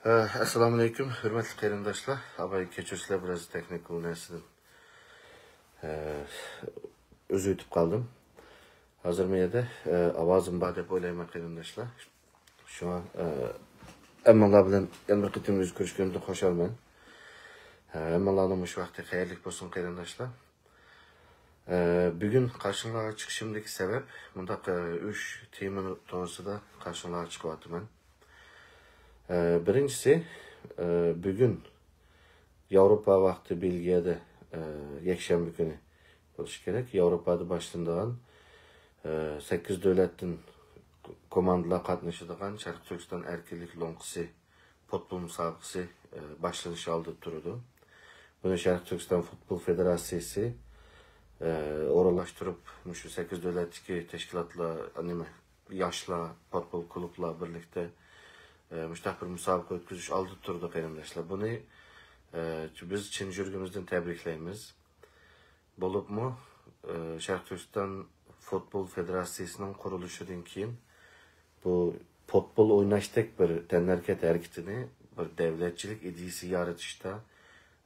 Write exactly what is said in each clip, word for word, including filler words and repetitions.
ئە، ئەسسالامۇئەلەيكۇم، ھۆرمەتلىك قېرىنداشلار. ئاۋاي، كەچۈرسىلەر، بىراز تېخنىكىل نەرسىدىن، ئە، ئۆزۈۋېتىپ قالدىم. ھازىر مۇ يەردە، ئە، ئاۋازىم بار دەپ ئويلايمەن، قېرىنداشلار. شۇڭا، ئە، ھەممىڭلار بىلەن يەنە بىر قېتىم يۈز كۆرۈشكىنىمدىن خۇشالمەن. ئە، ھەممىڭلارنىڭ مۇشۇ ۋاقتى خەيرلىك بولسۇن، قېرىنداشلار. ئە، بۈگۈن قارشىڭلارغا چىقىشىمدىكى سەۋەب، مۇنداق، ئە، ئۈچ تېما توغرىسىدا قارشىڭلارغا چىقىۋاتىمەن. ئە، بىرىنچىسى، ئە، بۈگۈن ياۋروپا ۋاقتى بېلگىيەدە، ئە، يەكشەنبە كۈنى بولۇشى كېرەك. ياۋروپادا باشلىنىدىغان، ئە، سەككىز دۆلەتتىن كوماندىلار قاتنىشىدىغان شەرقىي تۈركىستان ئەركىنلىك لوڭقىسى پۇتبول مۇسابىقىسى، ئە، باشلىنىش ئالدىدا تۇرىدۇ. بۇنى شەرقىي تۈركىستان فۇتبول فېدېراتسىيىسى، ئە، ئورۇنلاشتۇرۇپ، مۇشۇ سەككىز دۆلەتتىكى تەشكىلاتلار، نېمە، ياشلار، پۇتبول كۇلۇبلار بىرلىكتە، ئە، مۇشۇنداق بىر مۇسابىقە ئۆتكۈزۈش ئالدىدا تۇرىدۇ، قېرىنداشلار. بۇنى، ئە، بىز چىن يۈرىكىمىزدىن تەبرىكلەيمىز. بولۇپمۇ، ئە، شەرقىي تۈركىستان فۇتبول فېدېراتسىيىسىنىڭ قۇرۇلۇشىدىن كېيىن بۇ پۇتبول ئويناشتەك بىر تەنھەرىكەت ھەرىكىتىنى بىر دەۋلەتچىلىك ئىدىيىسى يارىتىشتا،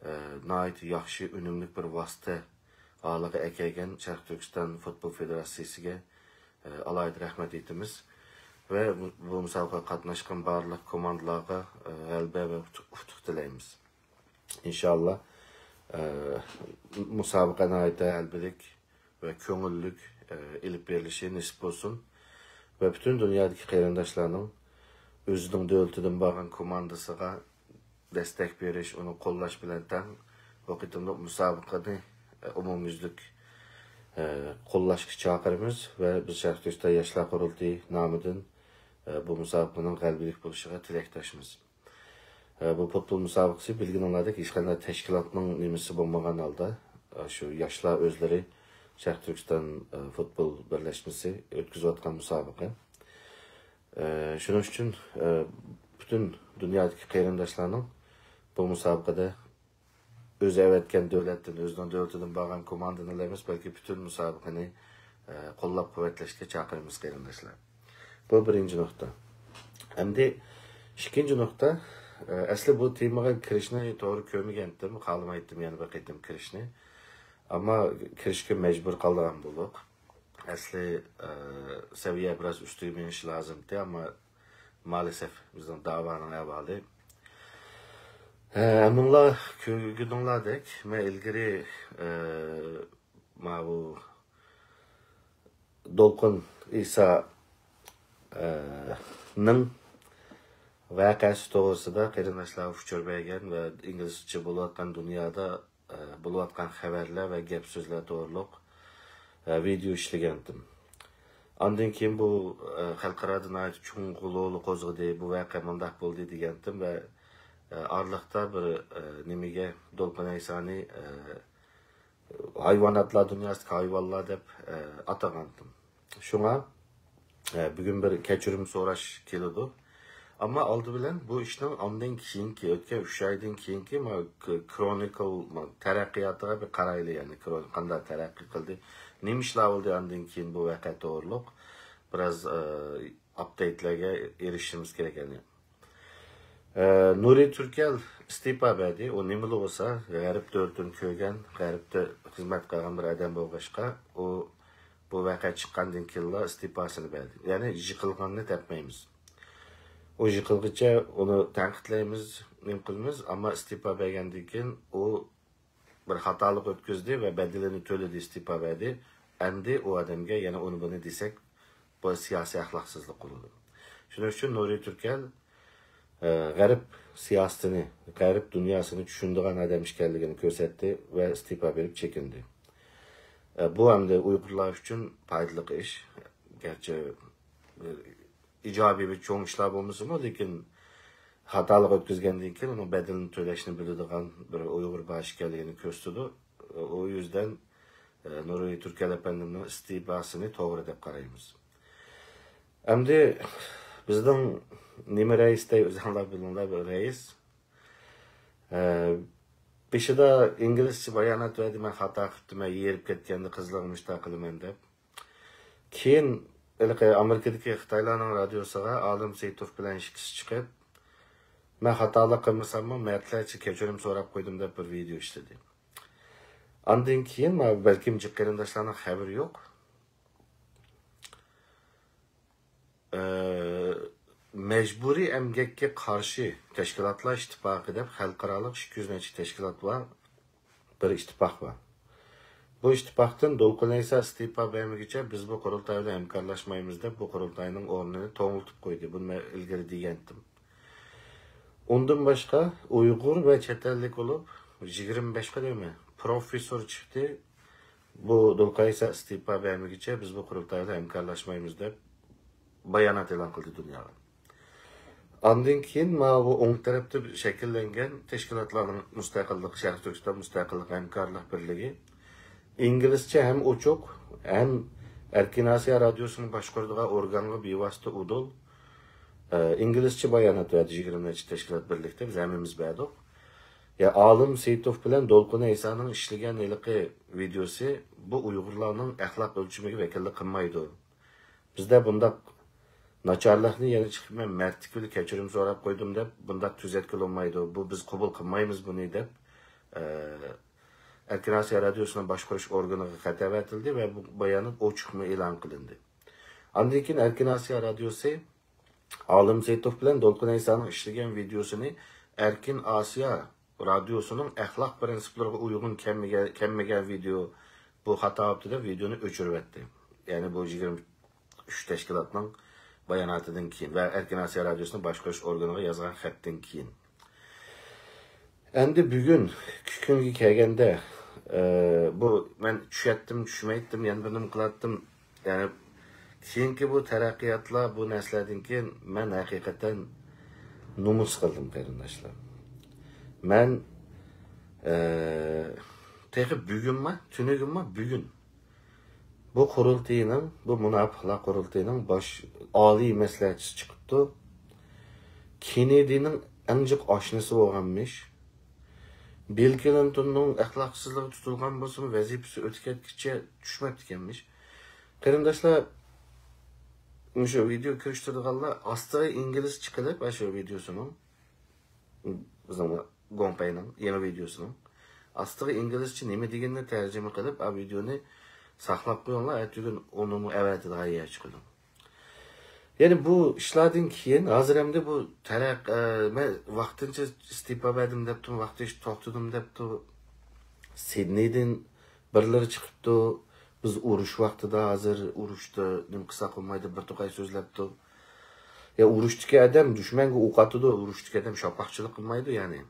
ئە، ناھايىتى ياخشى، ئۈنۈملۈك بىر ۋاسىتە ھالىغا ئەكەلگەن شەرقىي تۈركىستان فۇتبول فېدېراتسىيىسىگە، ئە، ئالاھىدە رەھمەت ئېيتىمىز. ۋە بۇ، بۇ مۇسابىقىگە قاتناشقان بارلىق كوماندىلارغا، ئە، غەلىبە ۋە ئۇتۇق، ئۇتۇق تىلەيمىز. ئىنشاللا، ئە، مۇسابىقە ناھايىتى غەلىبىلىك ۋە كۆڭۈللۈك، ئە، ئېلىپ بېرىلىشى نېسىپ بولسۇن ۋە پۈتۈن دۇنيادىكى قېرىنداشلارنىڭ ئۆزىنىڭ دۆلىتىدىن بارغان كوماندىسىغا دەستەك بېرىش، ئۇنى قوللاش بىلەن تەڭ بۇ قېتىملىق مۇسابىقىنى، ئە، ئومۇميۈزلۈك، ئە، قوللاشقا چاقىرىمىز ۋە بىز شەرقىي تۈركىستان ياشلار قۇرۇلتىيى نامىدىن، ئە، بۇ مۇسابىقىنىڭ غەلىبىلىك بولۇشىغا تىلەكداشمىز. ئە، بۇ پۇتبول مۇسابىقىسى بىلگىنىڭلاردەك ھېچقانداق تەشكىلاتنىڭ نېمىسى بولمىغان ھالدا، ئە، شۇ ياشلار ئۆزلىرى شەرقىي تۈركىستان، ئە، فۇتبول بىرلەشمىسى ئۆتكۈزۈۋاتقان مۇسابىقە. ئە، شۇنىڭ ئۈچۈن، ئە، پۈتۈن دۇنيادىكى قېرىنداشلارنىڭ بۇ مۇسابىقىدە ئۆزى ئەۋەتكەن دۆلەتتىن، ئۆزىنىڭ دۆلىتىدىن بارغان كوماندىنىلا ئەمەس، بەلكى پۈتۈن مۇسابىقىنى، ئە، قوللاپ-قۇۋۋەتلەشكە چاقىرىمىز، قېرىنداشلار. بۇ بىرىنچى نۇقتا. ئەمدى ئىككىنچى نۇقتا، ئە، ئەسلى بۇ تېمىغا كىرىشنى توغرا كۆرمىگەنتىم، خالىمايتتىم يەنە بىر قېتىم كىرىشنى. ئەمما كىرىشكە مەجبۇر قالىدىغان بولدۇق. ئەسلى، ئە، سەۋىيە بىراز ئۈستىگە مېڭىشى لازىمتى، ئەمما مائەلەسەف بىزنىڭ داۋانىڭ ئەھۋالى. ھە، ھەممىڭلار كۆرگىنىڭلاردەك، مەن ئىلگىرى، ئە، ماۋۇ دولقۇن ئىسا، ئە، نىڭ ۋەقەسى توغرىسىدا قېرىنداشلارغا ئۇچۇر بەرگەن ۋە ئىنگلىزچە بولۇۋاتقان دۇنيادا، ئە، بولۇۋاتقان خەۋەرلەر ۋە گەپ سۆزلەر توغرۇلۇق، ئە، ۋىدېئو ئىشلىگەنتىم. ئاندىن كېيىن بۇ، ئە، خەلقئارادا ناھايىتى چوڭ غۇلغۇلا قوزغىدى، بۇ ۋەقە مۇنداق بولدى دېگەنتىم ۋە، ئە، ئارىلىقتا بىر، ئە، نېمىگە، دولقۇن ئەيسانى، ئە، ھايۋاناتلار دۇنياسىدىكى ھايۋانلار دەپ، ئە، ئاتىغانتىم. شۇڭا، ئە، بۈگۈن بىر كەچۈرۈم سوراش كېلىدۇ. ئەمما ئالدى بىلەن بۇ ئىشنىڭ ئاندىن كېيىنكى، ئۆتكەن ئۈچ ئايدىن كېيىنكى ما-، ك-، كرونىكل، ما-، تەرەققىياتىغا بىر قارايلى، يەنى كرون-، قانداق تەرەققىي قىلدى، نېمە ئىشلار بولدى ئاندىن كېيىن بۇ ۋەقە توغرۇلۇق بىراز، ئە، ئاپدېيتلارغا ئېرىشىشىمىز كېرەك، يەنى. ئە، نۇرى تۈركەل ئىستېپا بەردى. ئۇ نېمىلا بولسا، غەرب دۆلىتىنى كۆرگەن، غەربتە خىزمەت قىلغان بىر ئادەم بولغاچقا، ئۇ بۇ ۋەقە چىققاندىن كېيىنلا ئىستېپاسىنى بەردى. يەنى يىقىلغاننى تەپمەيمىز. ئۇ يىقىلغىچە ئۇنى تەنقىدلەيمىز، نېمە قىلىمىز، ئەمما ئىستېپا بەرگەندىن كېيىن ئۇ بىر خاتالىق ئۆتكۈزدى ۋە بەدىلىنى تۆلىدى، ئىستېپا بەردى. ئەمدى ئۇ ئادەمگە يەنە ئۇنى بۇنى دېسەك، بۇ سىياسىي ئەخلاقسىزلىق بولىدۇ. شۇنىڭ ئۈچۈن نۇرى تۈركەل، ئە، غەرب سىياسىتىنى، غەرب دۇنياسىنى چۈشىنىدىغان ئادەم ئىكەنلىكىنى كۆرسەتتى ۋە ئىستېپا بېرىپ چېكىندى. ئە، بۇ ئەمدى ئۇيغۇرلار ئۈچۈن پايدىلىق ئىش. گەرچە، ئە، ئىجابىي ۋە چوڭ ئىشلار بولمىسىمۇ، لېكىن خاتالىق ئۆتكۈزگەندىن كېيىن ئۇنىڭ بەدىلىنى تۆلەشنى بىلىدىغان بىر ئۇيغۇر باشى ئىكەنلىكىنى كۆرسىتىدۇ. ئۇ يۈزدىن، ئە، نۇرى تۈركەل ئەپەندىمنىڭ ئىستېپاسىنى توغرا دەپ قارايمىز. ئەمدى بىزنىڭ نېمە رەئىس دەي، ئۆزۈڭلار بىلىڭلار، بىر رەئىس. ئە، بېشىدا ئىنگلىزچە بايانات بەردى، مەن خاتا قىپتىمەن، يېرىپ كەتكەندە قىزلارغا مۇشۇنداق قىلىمەن دەپ. كېيىن ھېلىقى ئامېرىكىدىكى خىتايلارنىڭ رادىيوسىغا ئالىم سېيىتوف بىلەن ئىككىسى چىقىپ، مەن خاتالىق قىلمىساممۇ، مەردلەرچە كەچۈرۈم سوراپ قويدۇم دەپ بىر ۋىدېئو ئىشلىدى. ئاندىن كېيىن، مانا، بەلكىم جىق قېرىنداشلارنىڭ خەۋىرى يوق. ئە، مەجبۇرىي ئەمگەككە قارشى تەشكىلاتلار ئىتتىپاقى دەپ خەلقئارالىق ئىككى يۈز نەچچە تەشكىلات بار، بىر ئىتتىپاق بار. بۇ ئىتتىپاقتىن دولقۇن ئەيسا ئىستېپا بەرمىگىچە بىز بۇ قۇرۇلتاي بىلەن ھەمكارلاشمايمىز دەپ، بۇ قۇرۇلتاينىڭ ئورنىنى توڭلىتىپ قويدى. بۇنى مەن ئىلگىرى دېگەنتىم. ئۇندىن باشقا ئۇيغۇر ۋە چەت ئەللىك بولۇپ يىگىرمە بەشقا دېمە پروفېسسور چىقتى. بۇ دولقۇن ئەيسا ئىستېپا بەرمىگىچە بىز بۇ قۇرۇلتاي بىلەن ھەمكارلاشمايمىز دەپ بايانات ئېلان قىلدى دۇنياغا. ئاندىن كېيىن ماۋۇ ئوڭ تەرەپتە شەكىللەنگەن تەشكىلاتلارنىڭ مۇستەقىللىق، شەرقىي تۈركىستان مۇستەقىللىق ھەمكارلىق بىرلىكى ئىنگلىزچە ھەم ئوچۇق، ھەم ئەركىن ئاسىيا رادىيوسىنى باشقۇرىدىغان ئورگانغا بىۋاسىتە ئۇدۇل، ئە، ئىنگلىزچە بايانات بەردى يىگىرمە نەچچە تەشكىلات بىرلىكتە، بىز ھەممىمىز بەردۇق. يا ئالىم سېيىتوف بىلەن دولقۇن ئەيسانىڭ ئىشلىگەن ھېلىقى ۋىدېيوسى بۇ ئۇيغۇرلارنىڭ ئەخلاق ئۆلچىمىگە ۋەكىللىك قىلمايدۇ. بىزدە بۇنداق ناچارلىقنى يەنە چىقىپ مەن مەردلىك بىلەن كەچۈرۈم سوراپ قويدۇم دەپ بۇنداق تۈزەتكىلى بولمايدۇ. بۇ بىز قوبۇل قىلمايمىز بۇنى دەپ، ئە، ئەركىن ئاسىيا رادىيوسىنىڭ باشقۇرۇش ئورگىنىغا خەت ئەۋەتىلدى ۋە بۇ بايانات ئوچۇقمۇ ئېلان قىلىندى. ئاندىن كېيىن ئەركىن ئاسىيا رادىيوسى ئالىم سېيىتوف بىلەن دولقۇن ئەيسانىڭ ئىشلىگەن ۋىدېيوسىنى ئەركىن ئاسىيا رادىيوسىنىڭ ئەخلاق پىرىنسىپلىرىغا ئۇيغۇن كەلمىگەن، كەلمىگەن ۋىدېيو، بۇ خاتا بوپتۇ دەپ ۋىدېيونى ئۆچۈرۈۋەتتى. يەنى بۇ يىگىرمە ئۈچ تەشكىلاتنىڭ باياناتىدىن كېيىن ۋە ئەركىن ئاسىيا رادىيوسىنىڭ باشقۇرۇش ئورگىنىغا يازغان خەتتىن كېيىن. ئەمدى بۈگۈنكى كۈنگە كەلگەندە، ئە، بۇ مەن چۈشەتتىم، چۈشمەيتتىم، يەنە بىر نېمە قىلاتتىم. يەنى كېيىنكى بۇ تەرەققىياتلار، بۇ نەرسىلەردىن كېيىن مەن ھەقىقەتەن نومۇس قىلدىم، قېرىنداشلار. مەن، ئە، تېخى بۈگۈنمۇ، تۈنۈگۈنمۇ، بۈگۈن بۇ قۇرۇلتىيىنىڭ، بۇ مۇناپىقلار قۇرۇلتىيىنىڭ باش ئالىي مەسلىھەتچىسى چىقىپتۇ. كېننېدىنىڭ ئەڭ جىق ئاشنىسى بولغانمىش. بىل كلىنتوننىڭ ئەخلاقسىزلىقى تۇتۇلغان بولسىمۇ، ۋەزىپىسى ئۆتۈپ كەتكىچە چۈشمەپتىكەنمىش. قېرىنداشلار، مۇشۇ ۋىدېو كۆرۈشتۈرىدىغانلار ئاستىغا ئىنگلىزچە قىلىپ، ئاشۇ ۋىدېوسىنىڭ، بىزنىڭ گوڭپەينىڭ يېڭى ۋىدېوسىنىڭ ئاستىغا ئىنگلىزچە نېمە دېگىنىنى تەرجىمە قىلىپ، ئا ۋىدېونى ساقلاپ قويۇڭلار، ئەتىگۈن ئۇنىمۇ ئەۋەتىدىغان يەر چىقىدۇ. يەنى بۇ ئىشلاردىن كېيىن، ھازىر ئەمدى بۇ تەرەق-، ئە، مەن ۋاقتىنچە ئىستېپا بەردىم دەپتۇ، ۋاقتىنچە توختىدىم دەپتۇ. سىدنېيدىن بىرلىرى چىقىپتۇ. بىز ئۇرۇش ۋاقتىدا، ھازىر ئۇرۇشتا نېمە قىلساق بولمايدۇ، بىر توقاي سۆزلەپتۇ. يا ئۇرۇشتىكى ئادەم دۈشمەنگە ئوق ئاتىدۇ، ئۇرۇشتىكى ئادەم شاپاقچىلىق قىلمايدۇ، يەنى.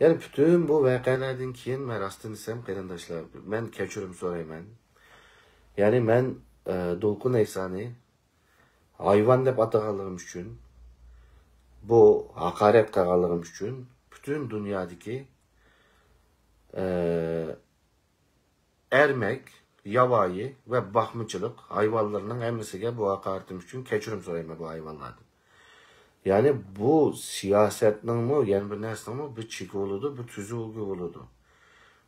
يەنى پۈتۈن بۇ ۋەقەلەردىن كېيىن مەن راستىنى دېسەم، قېرىنداشلار، مەن كەچۈرۈم سورايمەن. يەنى مەن، ئە، دولقۇن ئەيسانى ھايۋان دەپ ئاتىغانلىقىم ئۈچۈن، بۇ ھاقارەت قىلغانلىقىم ئۈچۈن پۈتۈن دۇنيادىكى، ئە، ئەرمەك، ياۋايى ۋە باقمىچىلىق ھايۋانلىرىنىڭ ھەممىسىگە بۇ ھاقارىتىم ئۈچۈن كەچۈرۈم سورايمەن بۇ ھايۋانلاردىن. يەنى بۇ سىياسەتنىڭمۇ، يەنە بىر نەرسىنىڭمۇ بىر چېكى بولىدۇ، بىر تۈزۈلگە بولىدۇ.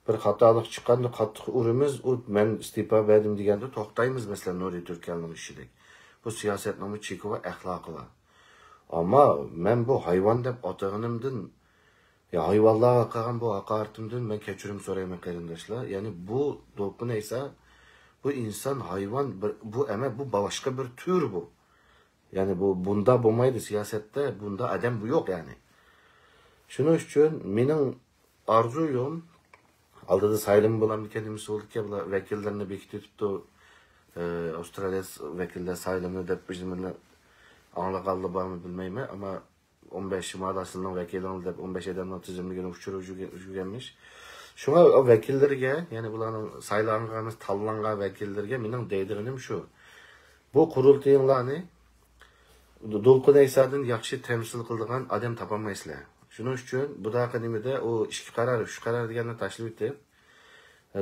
بىر خاتالىق چىققاندا قاتتىق ئۇرىمىز، ئۇ مەن ئىستېپا بەردىم دېگەندە توختايمىز، مەسىلەن، نۇرى تۈركەلنىڭ ئىشىدەك. بۇ سىياسەتنىڭمۇ چېكى بار، ئەخلاقى بار. ئەمما مەن بۇ ھايۋان دەپ ئاتىغىنىمدىن، يا ھايۋانلارغا قىلغان بۇ ھاقارىتىمدىن مەن كەچۈرۈم سورايمەن، قېرىنداشلار. يەنى بۇ دولقۇن ئەيسا، بۇ ئىنسان، ھايۋان، بىر، بۇ ئەمەس، بۇ باشقا بىر تۈر بۇ. يەنى بۇ، بۇندا بولمايدۇ سىياسەتتە، بۇندا ئادەم بۇ يوق يەنى. شۇنىڭ ئۈچۈن مېنىڭ ئارزۇيۇم، ئالدىدا سايلىمى بولامدىكەن، نېمىسى بولىدىكەن، بۇلار ۋەكىللىرىنى بېكىتىۋېتىپتۇ. ئە، ئاۋسترالىيە ۋەكىللەر سايلىمىنى دەپ بىر نېمىنى ئاڭلىغانلا بارمۇ بىلمەيمەن، ئەمما ئون بەش شىمال ئاسىيانىڭ ۋەكىلىڭ دەپ ئون بەش ئادەمنىڭ تىزىملىكىنى ئۇچۇرۇپ يۈرگەن-، يۈرگەنمىش. شۇڭا ئۇ ۋەكىللىرىگە، يەنى بۇلارنىڭ سايلانغان، تاللانغان ۋەكىللىرىگە مېنىڭ دەيدىغىنىم شۇ. بۇ قۇرۇلتىيىڭلارنى دولقۇن ئەيسادىن ياخشى تەمسىل قىلىدىغان ئادەم تاپالمايسىلەر. شۇنىڭ ئۈچۈن بۇداقى نېمىدە ئۇ ئىككى قارار، ئۈچ قارار دېگەننى تاشلىۋېتىپ،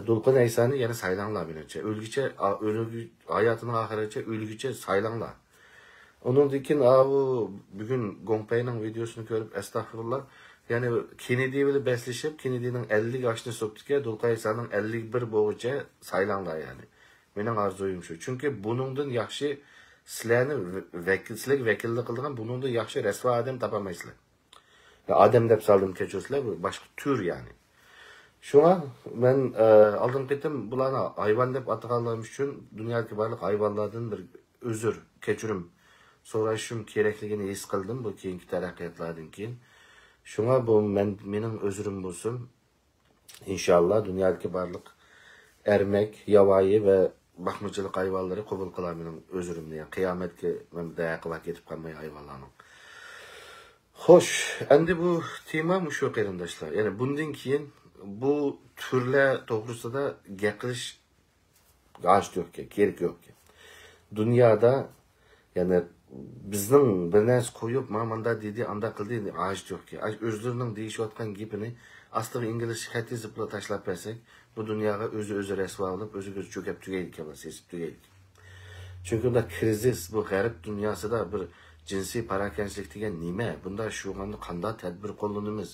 دولقۇن ئەيسانى يەنە سايلاڭلار مېنىڭچە. ئۆلگۈچە، ئا، ئۆلگۈ-، ھاياتىنىڭ ئاخىرىغىچە ئۆلگۈچە سايلاڭلار. ئۇنىڭدىن كېيىن، ئاۋۇ بۈگۈن گوڭپەينىڭ ۋىدېيوسىنى كۆرۈپ، ئەستەغپۇرۇللا، يەنى كېننېدى بىلەن بەسلىشىپ، كېننېدىنىڭ ئەللىك ئاشنىسى بوپتىكەن، دولقۇن ئەيسانىڭ ئەللىك بىر بولغۇچە سايلاڭلار، يەنى. مېنىڭ ئارزۇيۇم شۇ. چۈنكى بۇنىڭدىن ياخشى سىلەرنى ۋەكىل، سىلەرگە ۋەكىللىك قىلىدىغان بۇنىڭدىن ياخشى رەسۋا ئادەم تاپالمايسىلەر. ئادەم دەپ سالدىم، كەچۈرسىلەر، بۇ باشقا تۈر يەنى. شۇڭا مەن، ئە، ئالدىنقى قېتىم بۇلارنى ھايۋان دەپ ئاتىغانلىرىم ئۈچۈن دۇنيادىكى بارلىق ھايۋانلاردىن بىر ئۆزۈر، كەچۈرۈم سورايشىم كېرەكلىكىنى ھېس قىلدىم بۇ كېيىنكى تەرەققىياتلاردىن كېيىن. شۇڭا بۇ مەن، مېنىڭ ئۆزرۈم بولسۇن. ئىنشاللا دۇنيادىكى بارلىق ئەرمەك، ياۋايى ۋە باقمىچىلىق ھايۋانلىرى قوبۇل قىلار مېنىڭ ئۆزرۈمنى. يەنى قىيامەتكە مەن دەقىۋا كېتىپ قالماي ھايۋانلارنىڭ. خوش، ئەمدى بۇ تېما مۇشۇ قېرىنداشلار. يەنى بۇندىن كېيىن بۇ تۈرلەر توغرىسىدا گەپ قىلىش ھاجىتى يوقكەن، كېرىكى يوقكەن. دۇنيادا، يەنى بىزنىڭ بىر نەرسە قويۇپ، مانا مانداق دېدى، ئانداق قىلدى، ھاجىتى يوقكەن. ئاش-، ئۆزلىرىنىڭ دېيىشىۋاتقان گېپىنى ئاستىغا ئىنگلىزچە خەت يېزىپلا تاشلاپ بەرسەك، بۇ دۇنياغا ئۆزى ئۆزى رەسۋا بولۇپ، ئۆزى ئۆزى چۆكەپ تۈگەيدىكەن، سېسىپ تۈگەيدىكەن. چۈنكى بۇنداق كىرىزىس، بۇ غەرب دۇنياسىدا بىر جىنسىي پاراكەنچىلىك دېگەن نېمە؟ بۇنداق شۇغاندا قانداق تەدبىر قوللىنىمىز؟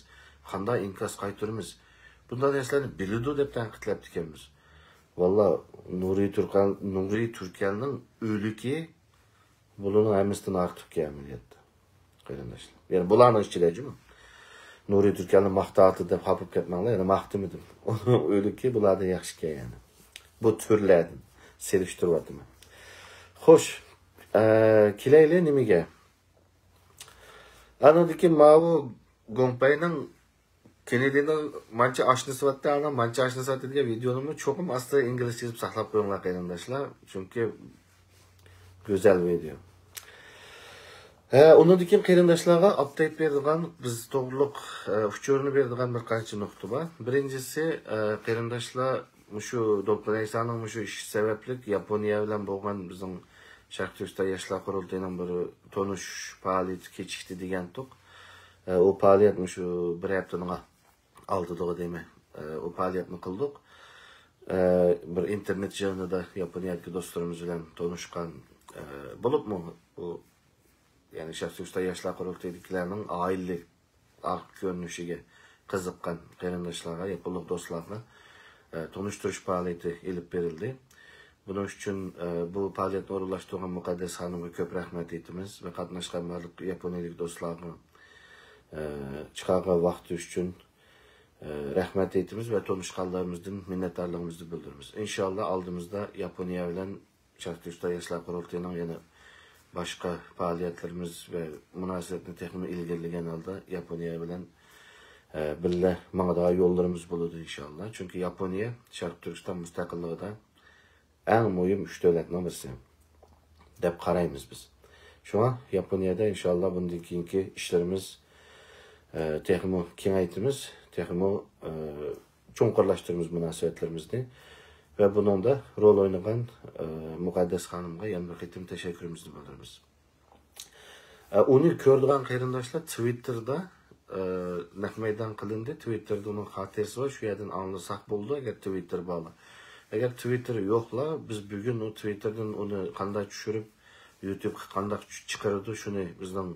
قانداق ئىنكاس قايتۇرىمىز؟ بۇنداق نەرسىلەرنى بىلىدۇ دەپ تەنقىدلەپتىكەنمىز. ۋاللا، نۇرى تۈركەل، نۇرى تۈركەلنىڭ ئۆلۈكى بۇلارنىڭ ھەممىسىدىن ئارتۇقكەن ئەمەلىيەتتە، قېرىنداشلار. يەنى بۇلارنىڭ ئىچىدە جۇمۇ. نۇرى تۈركەلنى ماختاۋاتىدۇ دەپ خاپىپ كەتمەڭلار، يەنى ماختىمىدىم. ئۇنىڭ ئۆلۈكى بۇلاردىن ياخشىكەن يەنى. بۇ تۈرلەردىن سېلىشتۇرۇۋاتىمەن. خوش، ئە، كېلەيلى نېمىگە؟ ئانىڭدىن كېيىن ماۋۇ گوڭپەينىڭ كېننېدىنىڭ مانچە ئاشنىسى بارتتى، ئانىڭ مانچە ئاشنىسى بارتتى دېگەن ۋىدېونىمۇ چوقۇم ئاستىغا ئىنگلىزچە يېزىپ ساقلاپ قويۇڭلار، قېرىنداشلار. چۈنكى گۈزەل ۋىدېو. ھە، ئۇنىڭدىن كېيىن قېرىنداشلارغا ئاپدېيت بېرىدىغان، بىز توغرۇلۇق، ئە، ئۇچۇرنى بېرىدىغان بىر قانچە نۇقتا بار. بىرىنچىسى، ئە، قېرىنداشلار مۇشۇ دولقۇن ئەيسانىڭ مۇشۇ ئىشى سەۋەبلىك ياپونىيە بىلەن بولغان بىزنىڭ شەرقىي تۈركىستان ياشلار قۇرۇلتىيىنىڭ بىر تونۇشۇش پائالىيىتى كېچىكتى دېگەنتۇق. ئە، ئۇ پائالىيەت مۇشۇ بىر ھەپتىنىڭ ئالدىدىغۇ دەيمەن. ئە، ئۇ پائالىيەتنى قىلدۇق. ئە، بىر ئىنتېرنېت يىغىنىدا ياپونىيەدىكى دوستلىرىمىز بىلەن تونۇشقان، ئە، بولۇپمۇ بۇ، يەنى شەرقىي تۈركىستان ياشلار قۇرۇلتىيىدىكىلەرنىڭ ئائىلىلىك ئارقا كۆرۈنۈشىگە قىزىققان قېرىنداشلارغا، ياپونلۇق دوستلارغا، ئە، تونۇشتۇرۇش پائالىيىتى ئېلىپ بېرىلدى. بۇنىڭ ئۈچۈن، ئە، بۇ پائالىيەتنى ئورۇنلاشتۇرغان مۇقەددەس خانىمغا كۆپ رەھمەت ئېيتىمىز ۋە قاتناشقان بارلىق ياپونىيىلىك دوستلارغا، ئە، چىقارغان ۋاقتى ئۈچۈن، ئە، رەھمەت ئېيتىمىز ۋە تونۇشقانلىرىمىزدىن مىننەتدارلىقىمىزنى بىلدۈرىمىز. ئىنشاللا ئالدىمىزدا ياپونىيە بىلەن شەرقىي تۈركىستان ياشلار قۇرۇلتىيىنىڭ يەنە باشقا پائالىيەتلىرىمىز ۋە مۇناسىۋەتنى تېخىمۇ ئىلگىرىلىگەن ھالدا ياپونىيە بىلەن، ئە، بىللە ماڭىدىغان يوللىرىمىز بولىدۇ ئىنشاللا. چۈنكى ياپونىيە شەرقىي تۈركىستان مۇستەقىللىقىدا ئەڭ مۇھىم ئۈچ دۆلەتنىڭ بىرسى دەپ قارايمىز بىز. شۇڭا ياپونىيەدە ئىنشاللا بۇندىن كېيىنكى ئىشلىرىمىز، ئە، تېخىمۇ كېڭەيتىمىز، تېخىمۇ، ئە، چوڭقۇرلاشتۇرىمىز مۇناسىۋەتلىرىمىزنى ۋە بۇنىڭدا رول ئوينىغان، ئە، مۇقەددەس خانىمغا يەنە بىر قېتىم تەشەككۈرىمىزنى بىلدۈرىمىز. ئە، ئۇنى كۆرىدىغان قېرىنداشلار تىۋىتتېردا، ئە، نەق مەيدان قىلىندى. تىۋىتتېردا ئۇنىڭ خاتىرىسى بار، شۇ يەردىن ئاڭلىساق بولىدۇ، ئەگەر تىۋىتتېر بارلار. ئەگەر تىۋىتتېر يوقلار، بىز بۈگۈن ئۇ تىۋىتتېردىن ئۇنى قانداق چۈشۈرۈپ، يۇتۇبقا قانداق چۈ-، چىقىرىدۇ، شۇنى بىزنىڭ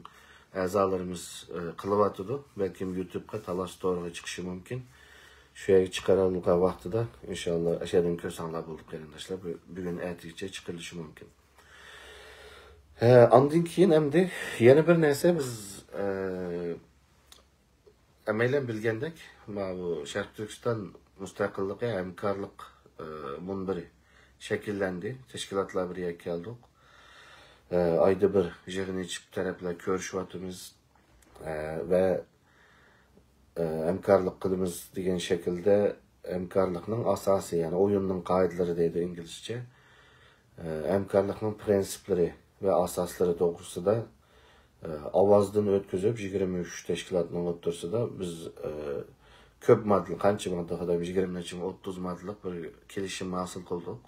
ئەزالىرىمىز، ئە، قىلىۋاتىدۇ. بەلكىم يۇتۇبقا تالاس تورىغا چىقىشى مۇمكىن. شۇ يەرگە چىقىرىلغان ۋاقتىدا، ئىنشاللا، ئەشەدىن كۆرسەڭلار بولدى، قېرىنداشلار. بۈ-، بۈگۈن ئەتىگىچە چىقىرىلىشى مۇمكىن. ھە، ئاندىن كېيىن ئەمدى يەنە بىر نەرسە، بىز، ئە، ھەممەيلەن بىلگەندەك، ماۋۇ شەرقىي تۈركىستان مۇستەقىللىقى ھەمكارلىق، ئە، مۇنبىرى شەكىللەندى. تەشكىلاتلار بىر يەرگە كەلدۇق. ئە، ئايدا بىر يىغىن ئېچىپ تەرەپلەر كۆرۈشۈۋاتىمىز. ئە، ۋە، ئە، ھەمكارلىق قىلىمىز دېگەن شەكىلدە ھەمكارلىقنىڭ ئاساسى، يەنى ئويۇننىڭ قائىدىلىرى دەيدۇ ئىنگلىزچە. ئە، ھەمكارلىقنىڭ پرىنسىپلىرى ۋە ئاساسلىرى توغرىسىدا، ئە، ئاۋازدىن ئۆتكۈزۈپ، يىگىرمە ئۈچ تەشكىلاتنىڭ ئوتتۇرىسىدا بىز، ئە، كۆپ ماددىلىق، قانچە ماددا، خۇدايىم، يىگىرمە نەچچە، ئوتتۇز ماددىلىق بىر كېلىشىم ھاسىل قىلدۇق.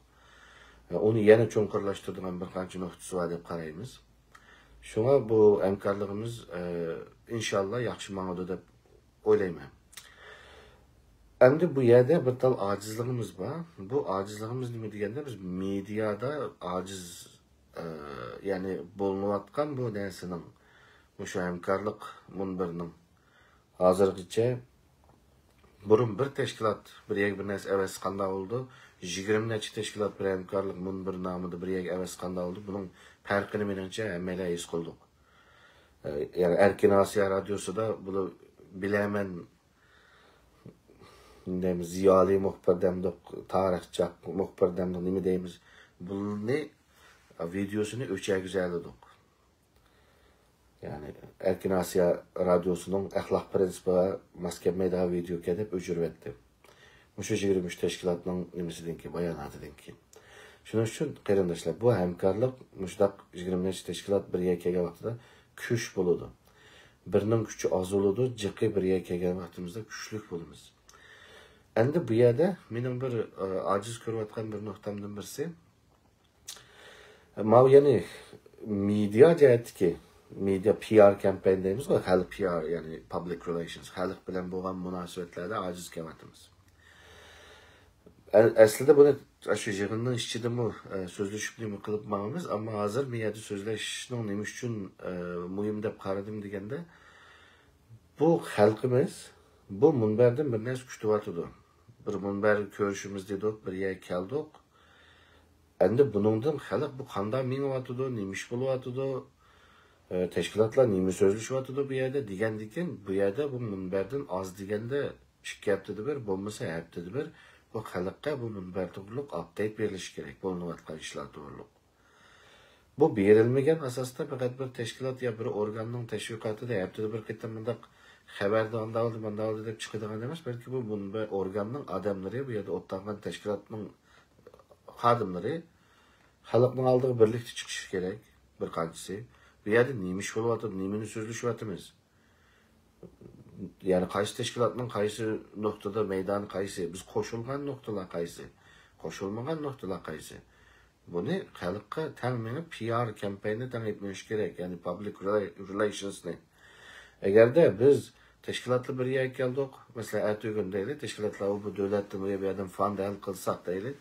ئە، ئۇنى يەنە چوڭقۇرلاشتۇرىدىغان بىر قانچە نۇقتىسى بار دەپ قارايمىز. شۇڭا بۇ ھەمكارلىقىمىز، ئە، ئىنشاللا ياخشى ماڭىدۇ دەپ ئويلايمەن. ئەمدى بۇ يەردە بىر تال ئاجىزلىقىمىز بار. بۇ ئاجىزلىقىمىز نېمە دېگەندە، بىز مېدىيادا ئاجىز، ئە، يەنى بولۇنۇۋاتقان بۇ نەرسىنىڭ، مۇشۇ ھەمكارلىق مۇنبىرىنىڭ ھازىرغىچە بۇرۇن بىر تەشكىلات بىر يەرگە بىر نەرسە ئەۋەتسە قانداق بولىدۇ؟ يىگىرمە نەچچە تەشكىلات بىر ھەمكارلىق مۇنبىرى نامىدا بىر يەرگە ئەۋەتسە قانداق بولىدۇ؟ بۇنىڭ پەرقىنى مېنىڭچە ھەممەيلەن ھېس قىلدۇق. ئە، يەنى ئەركىن ئاسىيا رادىيوسىدا بۇلار بىلەرمەن دەيمىز، زىيالىي مۇخبىر دەمدۇق، تارىخچى مۇخبىر دەمدۇق، نېمە دەيمىز، بۇنى ۋىدېيوسىنى ئۆچۈرگۈزەلىدۇق. يەنى ئەركىن ئاسىيا رادىيوسىنىڭ ئەخلاق پىرىنسىپىغا ماس كەلمەيدىغان ۋىدېيوكەن دەپ ئۆچۈرۈۋەتتىم. مۇشۇ يىگىرمە ئۈچ تەشكىلاتنىڭ نېمىسىدىن كېيىن، باياناتىدىن كېيىن. شۇنىڭ ئۈچۈن قېرىنداشلار، بۇ ھەمكارلىق مۇشۇنداق يىگىرمە نەچچە تەشكىلات بىر يەرگە كەلگەن ۋاقتىدا كۈچ بولىدۇ. بىرىنىڭ كۈچى ئاز بولىدۇ، جىقى بىر يەرگە كەلگەن ۋاقتىمىزدا كۈچلۈك بولىمىز. ئەمدى بۇ يەردە مېنىڭ بىر، ئە، ئاجىز كۆرۈۋاتقان بىر نۇقتامدىن بىرسى، ماۋۇ يەنى مېدىيا جەھەتتىكى، مېدىيا پىئار كامپانىيە دەيمىزغۇ، خەلق پىئار، يەنى پابلىك رېلېيشنس، خەلق بىلەن بولغان مۇناسىۋەتلەردە ئاجىز كېلىۋاتىمىز. ئە-، ئەسلىدە بۇنى شۇ يىغىننىڭ ئىچىدىمۇ، ئە، سۆزلىشىپ نېمە قىلىپ ماڭىمىز، ئەمما ھازىر مۇ يەردە سۆزلەشنىڭ نېمە ئۈچۈن، ئە، مۇھىم دەپ قارىدىم دېگەندە، بۇ خەلقىمىز بۇ مۇنبەردىن بىر نەرسە كۈتۈۋاتىدۇ. بىر مۇنبەر كۆرۈشىمىز دېدۇق، بىر يەرگە كەلدۇق. ئەمدى بۇنىڭدىن خەلق بۇ قانداق مېڭىۋاتىدۇ، نېمە ئىش بولۇۋاتىدۇ، ئە، تەشكىلاتلار نېمە سۆزلىشىۋاتىدۇ بۇ يەردە دېگەندىكىن، بۇ يەردە بۇ مۇنبەردىن ئاز دېگەندە ئىككى ھەپتىدە بىر، بولمىسا ھەپتىدە بىر بۇ خەلققە بۇ مۇنبەر توغرۇلۇق ئاپدېيت بېرىلىشى كېرەك، بولۇنۇۋاتقان ئىشلار توغرۇلۇق. بۇ بېرىلمىگەن ئاساستا پەقەت بىر تەشكىلات يا بىر ئورگاننىڭ تەشۋىقاتىدا ھەپتىدە بىر قېتىم مۇنداق خەۋەردە ئانداق بولدى، مانداق بولدى دەپ چىقىدىغان ئەمەس، بەلكى بۇ مۇنبەر ئورگاننىڭ ئادەملىرى، بۇ يەردە ئولتۇرغان تەشكىلاتنىڭ خادىملىرى خەلقنىڭ ئالدىغا بىرلىكتە چىقىشى كېرەك بىر قانچىسى. بۇ يەردە نېمە ئىش بولۇۋاتىدۇ، نېمىنى سۆزلىشىۋاتىمىز؟ يەنى قايسى تەشكىلاتنىڭ قايسى نۇقتىدا مەيدانى قايسى؟ بىز قوشۇلغان نۇقتىلار قايسى؟ قوشۇلمىغان نۇقتىلار قايسى؟ بۇنى خەلققە تەڭ مېڭىپ، پىئار كامپانىيە تەڭ ئېلىپ مېڭىش كېرەك، يەنى پابلىك رېلەيشنسنى. ئەگەردە بىز تەشكىلاتلار بىر يەرگە كەلدۇق، مەسىلەن، ئەتىگۈن دەيلى، تەشكىلاتلار ئۇ بۇ دۆلەتتىن ئۇ يەردىن فاند ھەل قىلساق دەيلى.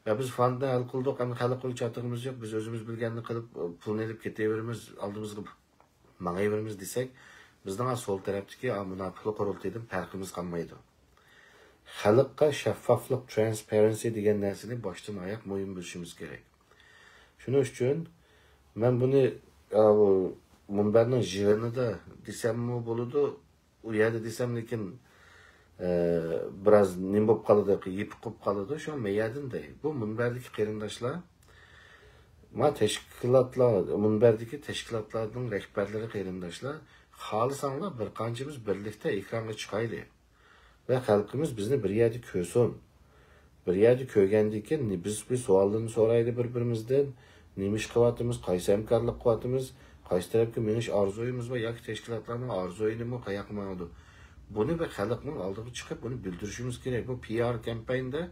ۋە بىز فاندنى ھەل قىلدۇق، ئەمدى خەلق بىلەن چاتىقىمىز يوق، بىز ئۆزىمىز بىلگەننى قىلىپ، پۇلنى ئېلىپ كېتىۋېرىمىز، ئالدىمىزغا ماڭايۋېرىمىز دېسەك، بىزنىڭ سول تەرەپتىكى مۇناپىقلىق قۇرۇلتىيىدىن پەرقىمىز قالمايدۇ. خەلققە شەفافلىق، ترانسپارېنسى دېگەن نەرسىنى باشتىن ئاياق مۇھىم بىلىشىمىز كېرەك. شۇنىڭ ئۈچۈن مەن بۇنى، ئا، بۇ مۇنبەرنىڭ يىغىنىدا دېسەممۇ بولىدۇ، ئۇ يەردە دېسەم، لېكىن، ئە، بىراز نېمە بولۇپ قالىدۇ، يېپىق بولۇپ قالىدۇ. شۇڭا مەيەردىن دەي. بۇ مۇنبەردىكى قېرىنداشلار، ما تەشكىلاتلار، مۇنبەردىكى تەشكىلاتلارنىڭ رەھبەرلىرى قېرىنداشلار، خالىساڭلار بىر قانچىمىز بىرلىكتە ئېكرانغا چىقايلى. ۋە خەلقىمىز بىزنى بىر يەردە كۆرسۇن. بىر يەردە كۆرگەندىن كېيىن، بىز بىر سوئاللارنى سورايلى بىر-بىرىمىزدىن. نېمە ئىش قىلىۋاتىمىز، قايسى ھەمكارلىق قىلىۋاتىمىز، قايسى تەرەپكە مېڭىش ئارزۇيىمىز بار ياكى تەشكىلاتلارنىڭ ئارزۇيى نېمە، قاياققا ماڭىدۇ؟ بۇنى بىر خەلقنىڭ ئالدىغا چىقىپ، بۇنى بىلدۈرۈشىمىز كېرەك. بۇ پىئار كامپانىيىدا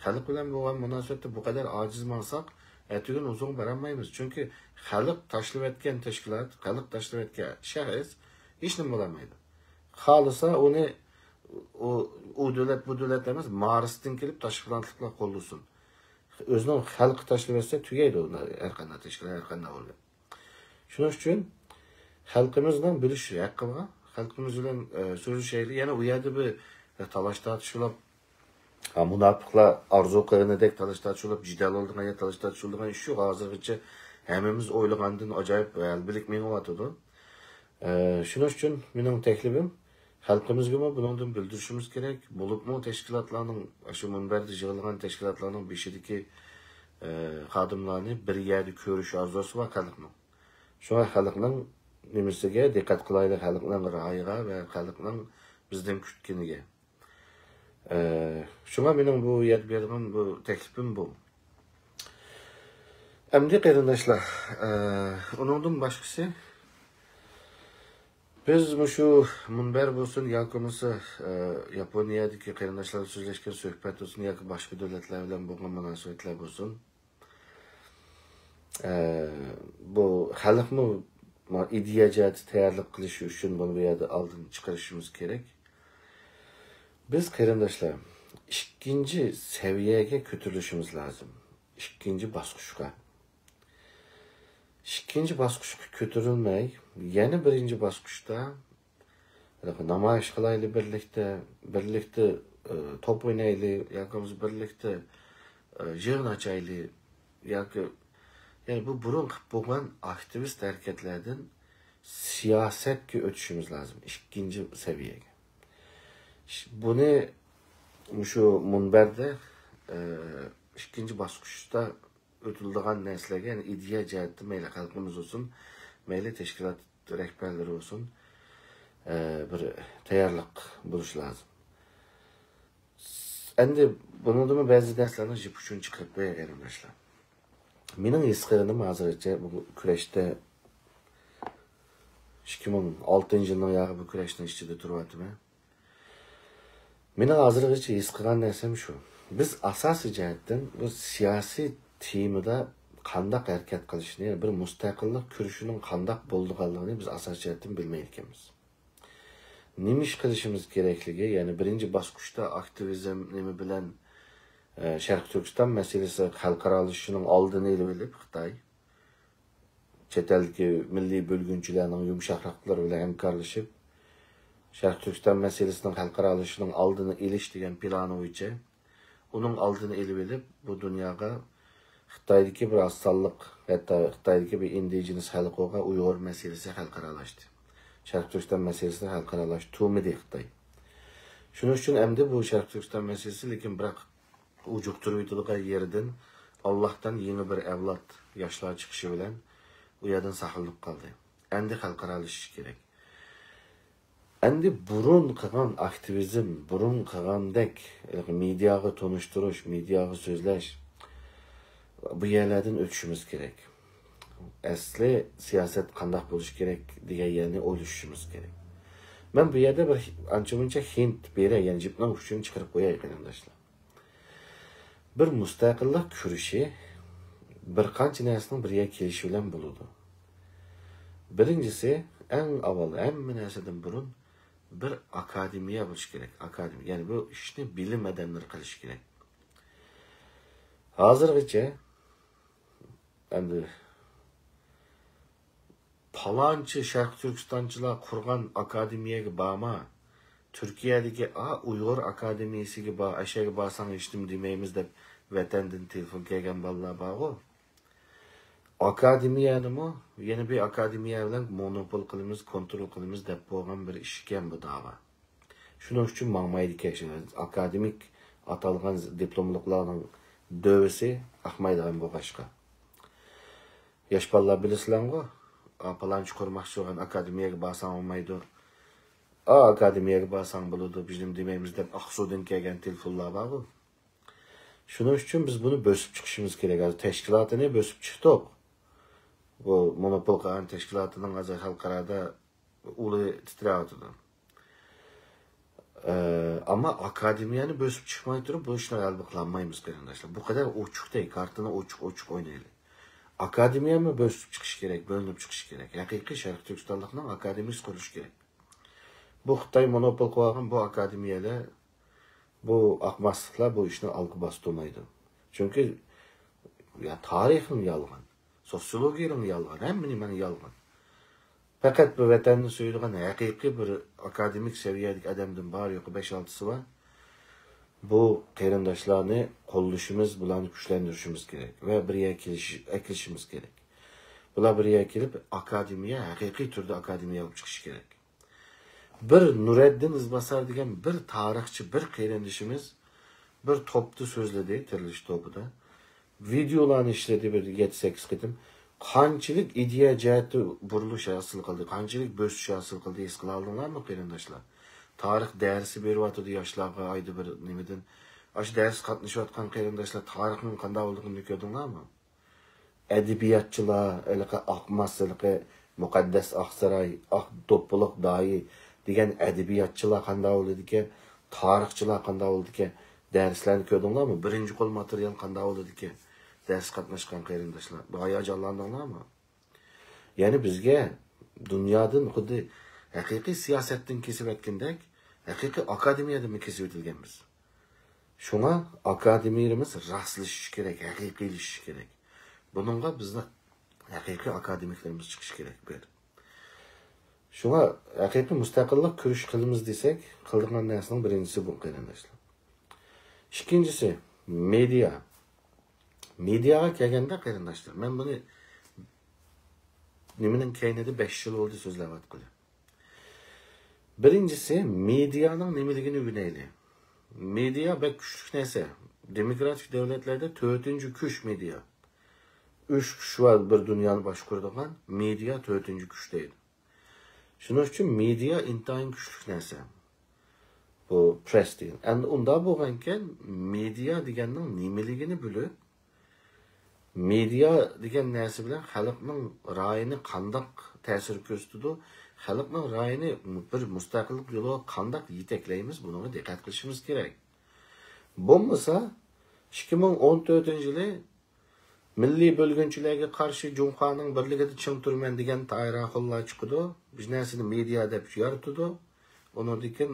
خەلق بىلەن بولغان مۇناسىۋەتتە بۇ قەدەر ئاجىز ماڭساق، ئەتىگۈن ئۇزۇنغا بارالمايمىز. چۈنكى خەلق تاشلىۋەتكەن تەشكىلات، خەلق تاشلىۋەتكەن شەخس ھېچنېمە بولالمايدۇ. خالىسا ئۇنى ئۇ، ئۇ دۆلەت، بۇ دۆلەت ئەمەس، مارستىن كېلىپ تاشقى پىلانېتلىقلار قوللىسۇن. ئۆزىنىڭ خەلقى تاشلىۋەتسە تۈگەيدۇ ھەر قانداق تەشكىلات، ھەر قانداق ئورگان. شۇنىڭ ئۈچۈن خەلقىمىزنىڭ بىلىش ھەققى بار. خەلقىمىز بىلەن، ئە، سۆزلىشەيلى. يەنە ئۇ يەردە بىر، ئە، تالاش تارتىش بولۇپ، ئا، مۇناپىقلار ئارزۇ قىلغىنىدەك تالاش تارتىش بولۇپ، جېدەل بولىدىغان يەر تالاش تارتىش بولىدىغان ئىش يوق. ھازىرغىچە ھەممىمىز ئويلىغاندىن ئاجايىپ ھەلبىلىك مېڭىۋاتىدۇ. ئە، شۇنىڭ ئۈچۈن مېنىڭ تەكلىپىم، خەلقىمىزگىمۇ بۇنىڭدىن بىلدۈرۈشىمىز كېرەك. بولۇپمۇ تەشكىلاتلارنىڭ، شۇ مۇنبەردە يىغىلغان تەشكىلاتلارنىڭ بېشىدىكى، ئە، خادىملارنى بىر يەردە كۆرۈش ئارزۇسى بار خەلقنىڭ. شۇڭا خەلقنىڭ نېمىسىگە دىققەت قىلايلى، خەلقنىڭ رايىغا ۋە خەلقنىڭ بىزدىن كۈتكىنىگە. ئە، شۇڭا مېنىڭ بۇ يەردە بېرىدىغان بۇ تەكلىپىم بۇ. ئەمدى قېرىنداشلار، ئە، ئۇنىڭدىن باشقىسى، بىز مۇشۇ مۇنبەر بولسۇن ياكى بولمىسا، ئە، ياپونىيەدىكى قېرىنداشلار بىلەن سۆزلەشكەن سۆھبەت بولسۇن ياكى باشقا دۆلەتلەر بىلەن بولغان مۇناسىۋەتلەر بولسۇن، ئە، بۇ خەلقمۇ ئىدىيە جەھەتتە تەييارلىق قىلىشى ئۈچۈن بۇنى بۇ يەردە ئالدىن چىقىرىشىمىز كېرەك. بىز قېرىنداشلار، ئىككىنچى سەۋىيەگە كۆتۈرۈلۈشىمىز لازىم. ئىككىنچى باسقۇچقا. ئىككىنچى باسقۇچقا كۆتۈرۈلمەي، يەنە بىرىنچى باسقۇچتا نامايىش قىلايلى بىرلىكتە، بىرلىكتە، ئى، توپ ئوينايلى ياكى بولمىسا بىرلىكتە، ئى، يىغىن ئاچايلى ياكى، يەنى بۇ بۇرۇن قىلىپ بولغان ئاكتىۋىست ھەرىكەتلەردىن سىياسەتكە ئۆتۈشىمىز لازىم، ئىككىنچى سەۋىيەگە. ش-، بۇنى مۇشۇ مۇنبەردە، ئە، ئىككىنچى باسقۇچتا ئۆتۈلىدىغان نەرسىلەرگە، يەنى ئىدىيە جەھەتتە مەيلى خەلقىمىز بولسۇن، مەيلى تەشكىلات رەھبەرلىرى بولسۇن، ئە، بىر تەييارلىق بولۇشى لازىم. ئەمدى بۇنىڭدىمۇ بەزى نەرسىلەرنى يىپ ئۇچىنى چىقىرىپ قوياي، قېرىنداشلار. مېنىڭ ھېس قىلغىنىم ھازىرغىچە بۇ كۈرەشتە ئىككى مىڭ ئالتىنچى يىلنىڭ ياغى بۇ كۈرەشنىڭ ئىچىدە تۇرۇۋاتىمەن. مېنىڭ ھازىرغىچە ھېس قىلغان نەرسەم شۇ. بىز ئاساسىي جەھەتتىن بۇ سىياسىي تېمىدا قانداق ھەرىكەت قىلىشنى، يەنى بىر مۇستەقىللىق كۈرىشىنىڭ قانداق بولىدىغانلىقىنى بىز ئاساسىي جەھەتتىن بىلمەيدىكەنمىز. نېمە ئىش قىلىشىمىز كېرەكلىكى، يەنى بىرىنچى باسقۇچتا ئاكتىۋىزم نېمە بىلەن، ئە، شەرقىي تۈركىستان مەسىلىسى خەلقئارالىشىشىنىڭ ئالدىنى ئېلىۋېلىپ، خىتاي چەت ئەلدىكى مىللىي بۆلگۈنچىلەرنىڭ يۇمشاقراقلىرى بىلەن ھەمكارلىشىپ، شەرقىي تۈركىستان مەسىلىسىنىڭ خەلقئارالىشىشىنىڭ ئالدىنى ئېلىش دېگەن پىلانى بويىچە ئۇنىڭ ئالدىنى ئېلىۋېلىپ، بۇ دۇنياغا خىتايدىكى بىر ئاز سانلىق، ھەتتا خىتايدىكى بىر ئىندىجېنس خەلق بولغان ئۇيغۇر مەسىلىسى خەلقئارالاشتى. شەرقىي تۈركىستان مەسىلىسىنى خەلقئارالاشتۇرمىدى خىتاي. شۇنىڭ ئۈچۈن ئەمدى بۇ شەرقىي تۈركىستان مەسىلىسى، لېكىن بىراق ئۇجۇقتۇرۇۋېتىدىغان يېرىدىن ئاللاھتىن يېڭى بىر ئەۋلاد ياشلار چىقىشى بىلەن ئۇ يەردىن ساقلىنىپ قالدى. ئەمدى خەلقئارالىشىش كېرەك. ئەمدى بۇرۇن قىلغان ئاكتىۋىزم، بۇرۇن قىلغاندەك مېدىياغا تونۇشتۇرۇش، مېدىياغا سۆزلەش، بۇ يەرلەردىن ئۆتۈشىمىز كېرەك. ئەسلى سىياسەت قانداق بولۇشى كېرەك دېگەن يەرنى ئويلىشىشىمىز كېرەك. مەن بۇ يەردە بىر ئانچە-مۇنچە ھىنت بېرەي، يەنى جىپنىڭ ئۇچىنى چىقىرىپ قوياي، قېرىنداشلار. بىر مۇستەقىللىق كۈرىشى بىر قانچە نەرسىنىڭ بىر يەرگە كېلىشى بىلەن بولىدۇ. بىرىنچىسى، ئەڭ ئاۋۋال، ھەممە نەرسىدىن بۇرۇن بىر ئاكادېمىيە بولۇشى كېرەك. ئاكادېمىيە، يەنى بۇ ئىشنى بىلىم ئادەملىرى قىلىشى كېرەك. ھازىرغىچە ئەمدى پالانچى شەرقىي تۈركىستانچىلار قۇرغان ئاكادېمىيەگە بارما، تۈركىيەدىكى، ئا، ئۇيغۇر ئاكادېمىيىسىگە بار، ئەشەگە بارساڭ ھېچنېمە دېمەيمىز دەپ ۋەتەندىن تېلېفون كەلگەن بالىلار بارغۇ. ئاكادېمىيەنىمۇ يەنە بىر ئاكادېمىيە بىلەن مونوپول قىلىمىز، كونترول قىلىمىز دەپ بولغان بىر ئىش ئىكەن بۇ داۋا. شۇنىڭ ئۈچۈن ماڭمايدىكەن، شۇ ئاكادېمىك ئاتالغان دىپلوملۇقلارنىڭ دۆۋىسى ئاقمايدىغان بولغاچقا. ياش بالىلار بىلىسىلەرغۇ، ئا، پالانچى قۇرماقچى بولغان ئاكادېمىيەگە بارساڭ بولمايدۇ. ئا، ئاكادېمىيەگە بارساڭ بولىدۇ، بىز نېمە دېمەيمىز دەپ ئاقسۇدىن كەلگەن تېلېفونلار بارغۇ. شۇنىڭ ئۈچۈن بىز بۇنى بۆسۈپ چىقىشىمىز كېرەك. ھازىر تەشكىلاتىنى بۆسۈپ چىقتۇق. بۇ مونوپول قىلغان تەشكىلاتىنىڭ ھازىر خەلقئارادا ئۇلى تىترەۋاتىدۇ. ئە، ئەمما ئاكادېمىيەنى بۆسۈپ چىقماي تۇرۇپ بۇ ئىشنى غەلىبە قىلالمايمىز، قېرىنداشلار. بۇ قەدەر ئوچۇق دەي، كارتىنى ئوچۇق-ئوچۇق ئوينايلى. ئاكادېمىيەمۇ بۆسۈپ چىقىش كېرەك، بۆلۈنۈپ چىقىش كېرەك. ھەقىقىي شەرقىي تۈركىستانلىقنىڭ ئاكادېمىيىسى قۇرۇلۇشى كېرەك. بۇ خىتاي مونوپول قىلىۋالغان بۇ ئاكادېمىيەلەر، بۇ ئاقماسلىقلار بۇ ئىشنى ئالغا باستۇرمايدۇ. چۈنكى، يا، تارىخىڭ يالغان، سوتسىيولوگىيەڭ يالغان، ھەممە نېمەڭ يالغان. پەقەت بىر ۋەتەننى سۆيىدىغان ھەقىقىي بىر ئاكادېمىك سەۋىيەدىكى ئادەمدىن بار يوقى بەش-ئالتىسى بار. بۇ قېرىنداشلارنى قوللىشىمىز، بۇلارنى كۈچلەندۈرۈشىمىز كېرەك ۋە بىر يەرگە كېلىش-، ئەكىلىشىمىز كېرەك. بۇلار بىر يەرگە كېلىپ، ئاكادېمىيە، ھەقىقىي تۈردە ئاكادېمىيە بولۇپ چىقىشى كېرەك. بىر نۇرەددىن ئىزباسار دېگەن بىر تارىخچى، بىر قېرىندىشىمىز بىر توپتا سۆزلىدى، تىرىلىش توپىدا. ۋىدېئولارنى ئىشلىدى بىر يەتتە-سەككىز قېتىم. قانچىلىك ئىدىيە جەھەتتە بۇرۇلۇش ھاسىل قىلدى، قانچىلىك بۆسۈش ھاسىل قىلدى، ھېس قىلالدىڭلارمۇ، قېرىنداشلار؟ تارىخ دەرسى بېرىۋاتىدۇ ياشلارغا ئايدا بىر نېمىدىن. ئاشۇ دەرسكە قاتنىشىۋاتقان قېرىنداشلار تارىخنىڭ قانداق بولىدىغىنىنى كۆردۈڭلارمۇ؟ ئەدەبىياتچىلار، ھېلىقى ئاقماس، ھېلىقى مۇقەددەس ئاقساراي، ئاق دوپپىلىق داھىي دېگەن ئەدەبىياتچىلار قانداق بولىدىكەن، تارىخچىلار قانداق بولىدىكەن، دەرسلەرنى كۆردۈڭلارمۇ؟ بىرىنچى قول ماتېرىيال قانداق بولىدىكەن، دەرس قاتناشقان قېرىنداشلار، بۇ ھاياجانلاندىڭلارمۇ؟ يەنى بىزگە دۇنيادىن خۇددى ھەقىقىي سىياسەتتىن كېسىۋەتكەندەك، ھەقىقىي ئاكادېمىيەدىنمۇ كېسىۋېتىلگەنمىز. شۇڭا ئاكادېمىيىمىز راسلىشىشى كېرەك، ھەقىقىيلىشىشى كېرەك. بۇنىڭغا بىزنىڭ ھەقىقىي ئاكادېمىكلىرىمىز چىقىشى كېرەك، بىر. شۇڭا ھەقىقىي مۇستەقىللىق كۈرىشى قىلىمىز دېسەك، قىلىدىغان نەرسىنىڭ بىرىنچىسى بۇ، قېرىنداشلار. ئىككىنچىسى، مېدىيا. مېدىياغا كەلگەندە، قېرىنداشلار، مەن بۇنى نېمىنىڭ كەينىدە بەش يىل بولدى سۆزلەۋاتقىلى. بىرىنچىسى، مېدىيانىڭ نېمىلىكىنى ئۆگىنەيلى. مېدىيا بەك كۈچلۈك نەرسە. دېموكراتىك دۆلەتلەردە تۆتىنچى كۈچ مېدىيا. ئۈچ كۈچ بار بىر دۇنيانى باشقۇرىدىغان، مېدىيا تۆتىنچى كۈچ دەيدۇ. شۇنىڭ ئۈچۈن مېدىيا ئىنتايىن كۈچلۈك نەرسە. بۇ پرېس دېگەن. ئەمدى ئۇنداق بولغانكەن، مېدىيا دېگەننىڭ نېمىلىكىنى بىلىپ، مېدىيا دېگەن نەرسە بىلەن خەلقنىڭ رايىنى قانداق تەسىر كۆرسىتىدۇ، خەلقنىڭ رايىنى بىر مۇستەقىللىق يولىغا قانداق يېتەكلەيمىز، بۇنىڭغا دىققەت قىلىشىمىز كېرەك. بولمىسا، ئىككى مىڭ ئون تۆتىنچى يىلى مىللىي بۆلگۈنچىلەرگە قارشى جۇڭخۇانىڭ بىرلىكىدە چىڭ تۇرىمەن دېگەن تاھىر ئاخۇنلار چىقىدۇ. بىر نەرسىنى مېدىيا دەپ يارىتىدۇ. ئۇنىڭدىن كېيىن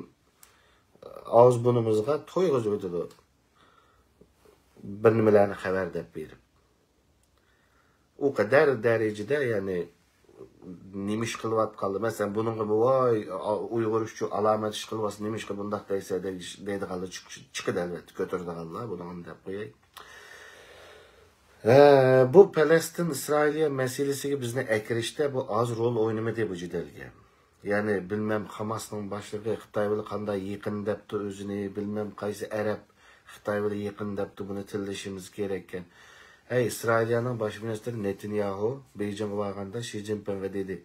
ئاغزى بۇرنىمىزغا تويغۇزۇۋېتىدۇ. بىر نېمىلەرنى خەۋەر دەپ بېرىپ. ئۇ قەدەر دەرىجىدە، يەنى، نېمە ئىش قىلىۋاتقانلار، مەسىلەن، بۇنىڭغا بۇ، ۋاي، ئۇيغۇر ئۈچۈن ئالامەت ئىش قىلىۋاتسا، نېمە ئىشقا بۇنداق دەيسەن، دەيدىغانلار چىقىدۇ، ئەلۋەتتە، كۆتۈرىدىغانلار، بۇنىڭغا دەپ قوياي. ھە، بۇ پەلەستىن ئىسرائىلىيە مەسىلىسىگە بىزنى ئەكىرىشتە بۇ ئاز رول ئوينىمىدى بۇ جېدەلگە. يەنى، بىلمەم، خاماسنىڭ باشلىقى خىتاي بىلەن قانداق يېقىن دەپتۇ ئۆزىنى، بىلمەم، قايسى ئەرەب خىتاي بىلەن يېقىن دەپتۇ، بۇنى تىللىشىمىز كېرەككەن. ھەي، ئىسرائىلىيەنىڭ باش مىنىستىرى نېتانياھۇ بېيجىڭغا بارغاندا شى جىنپىڭغا دېدى،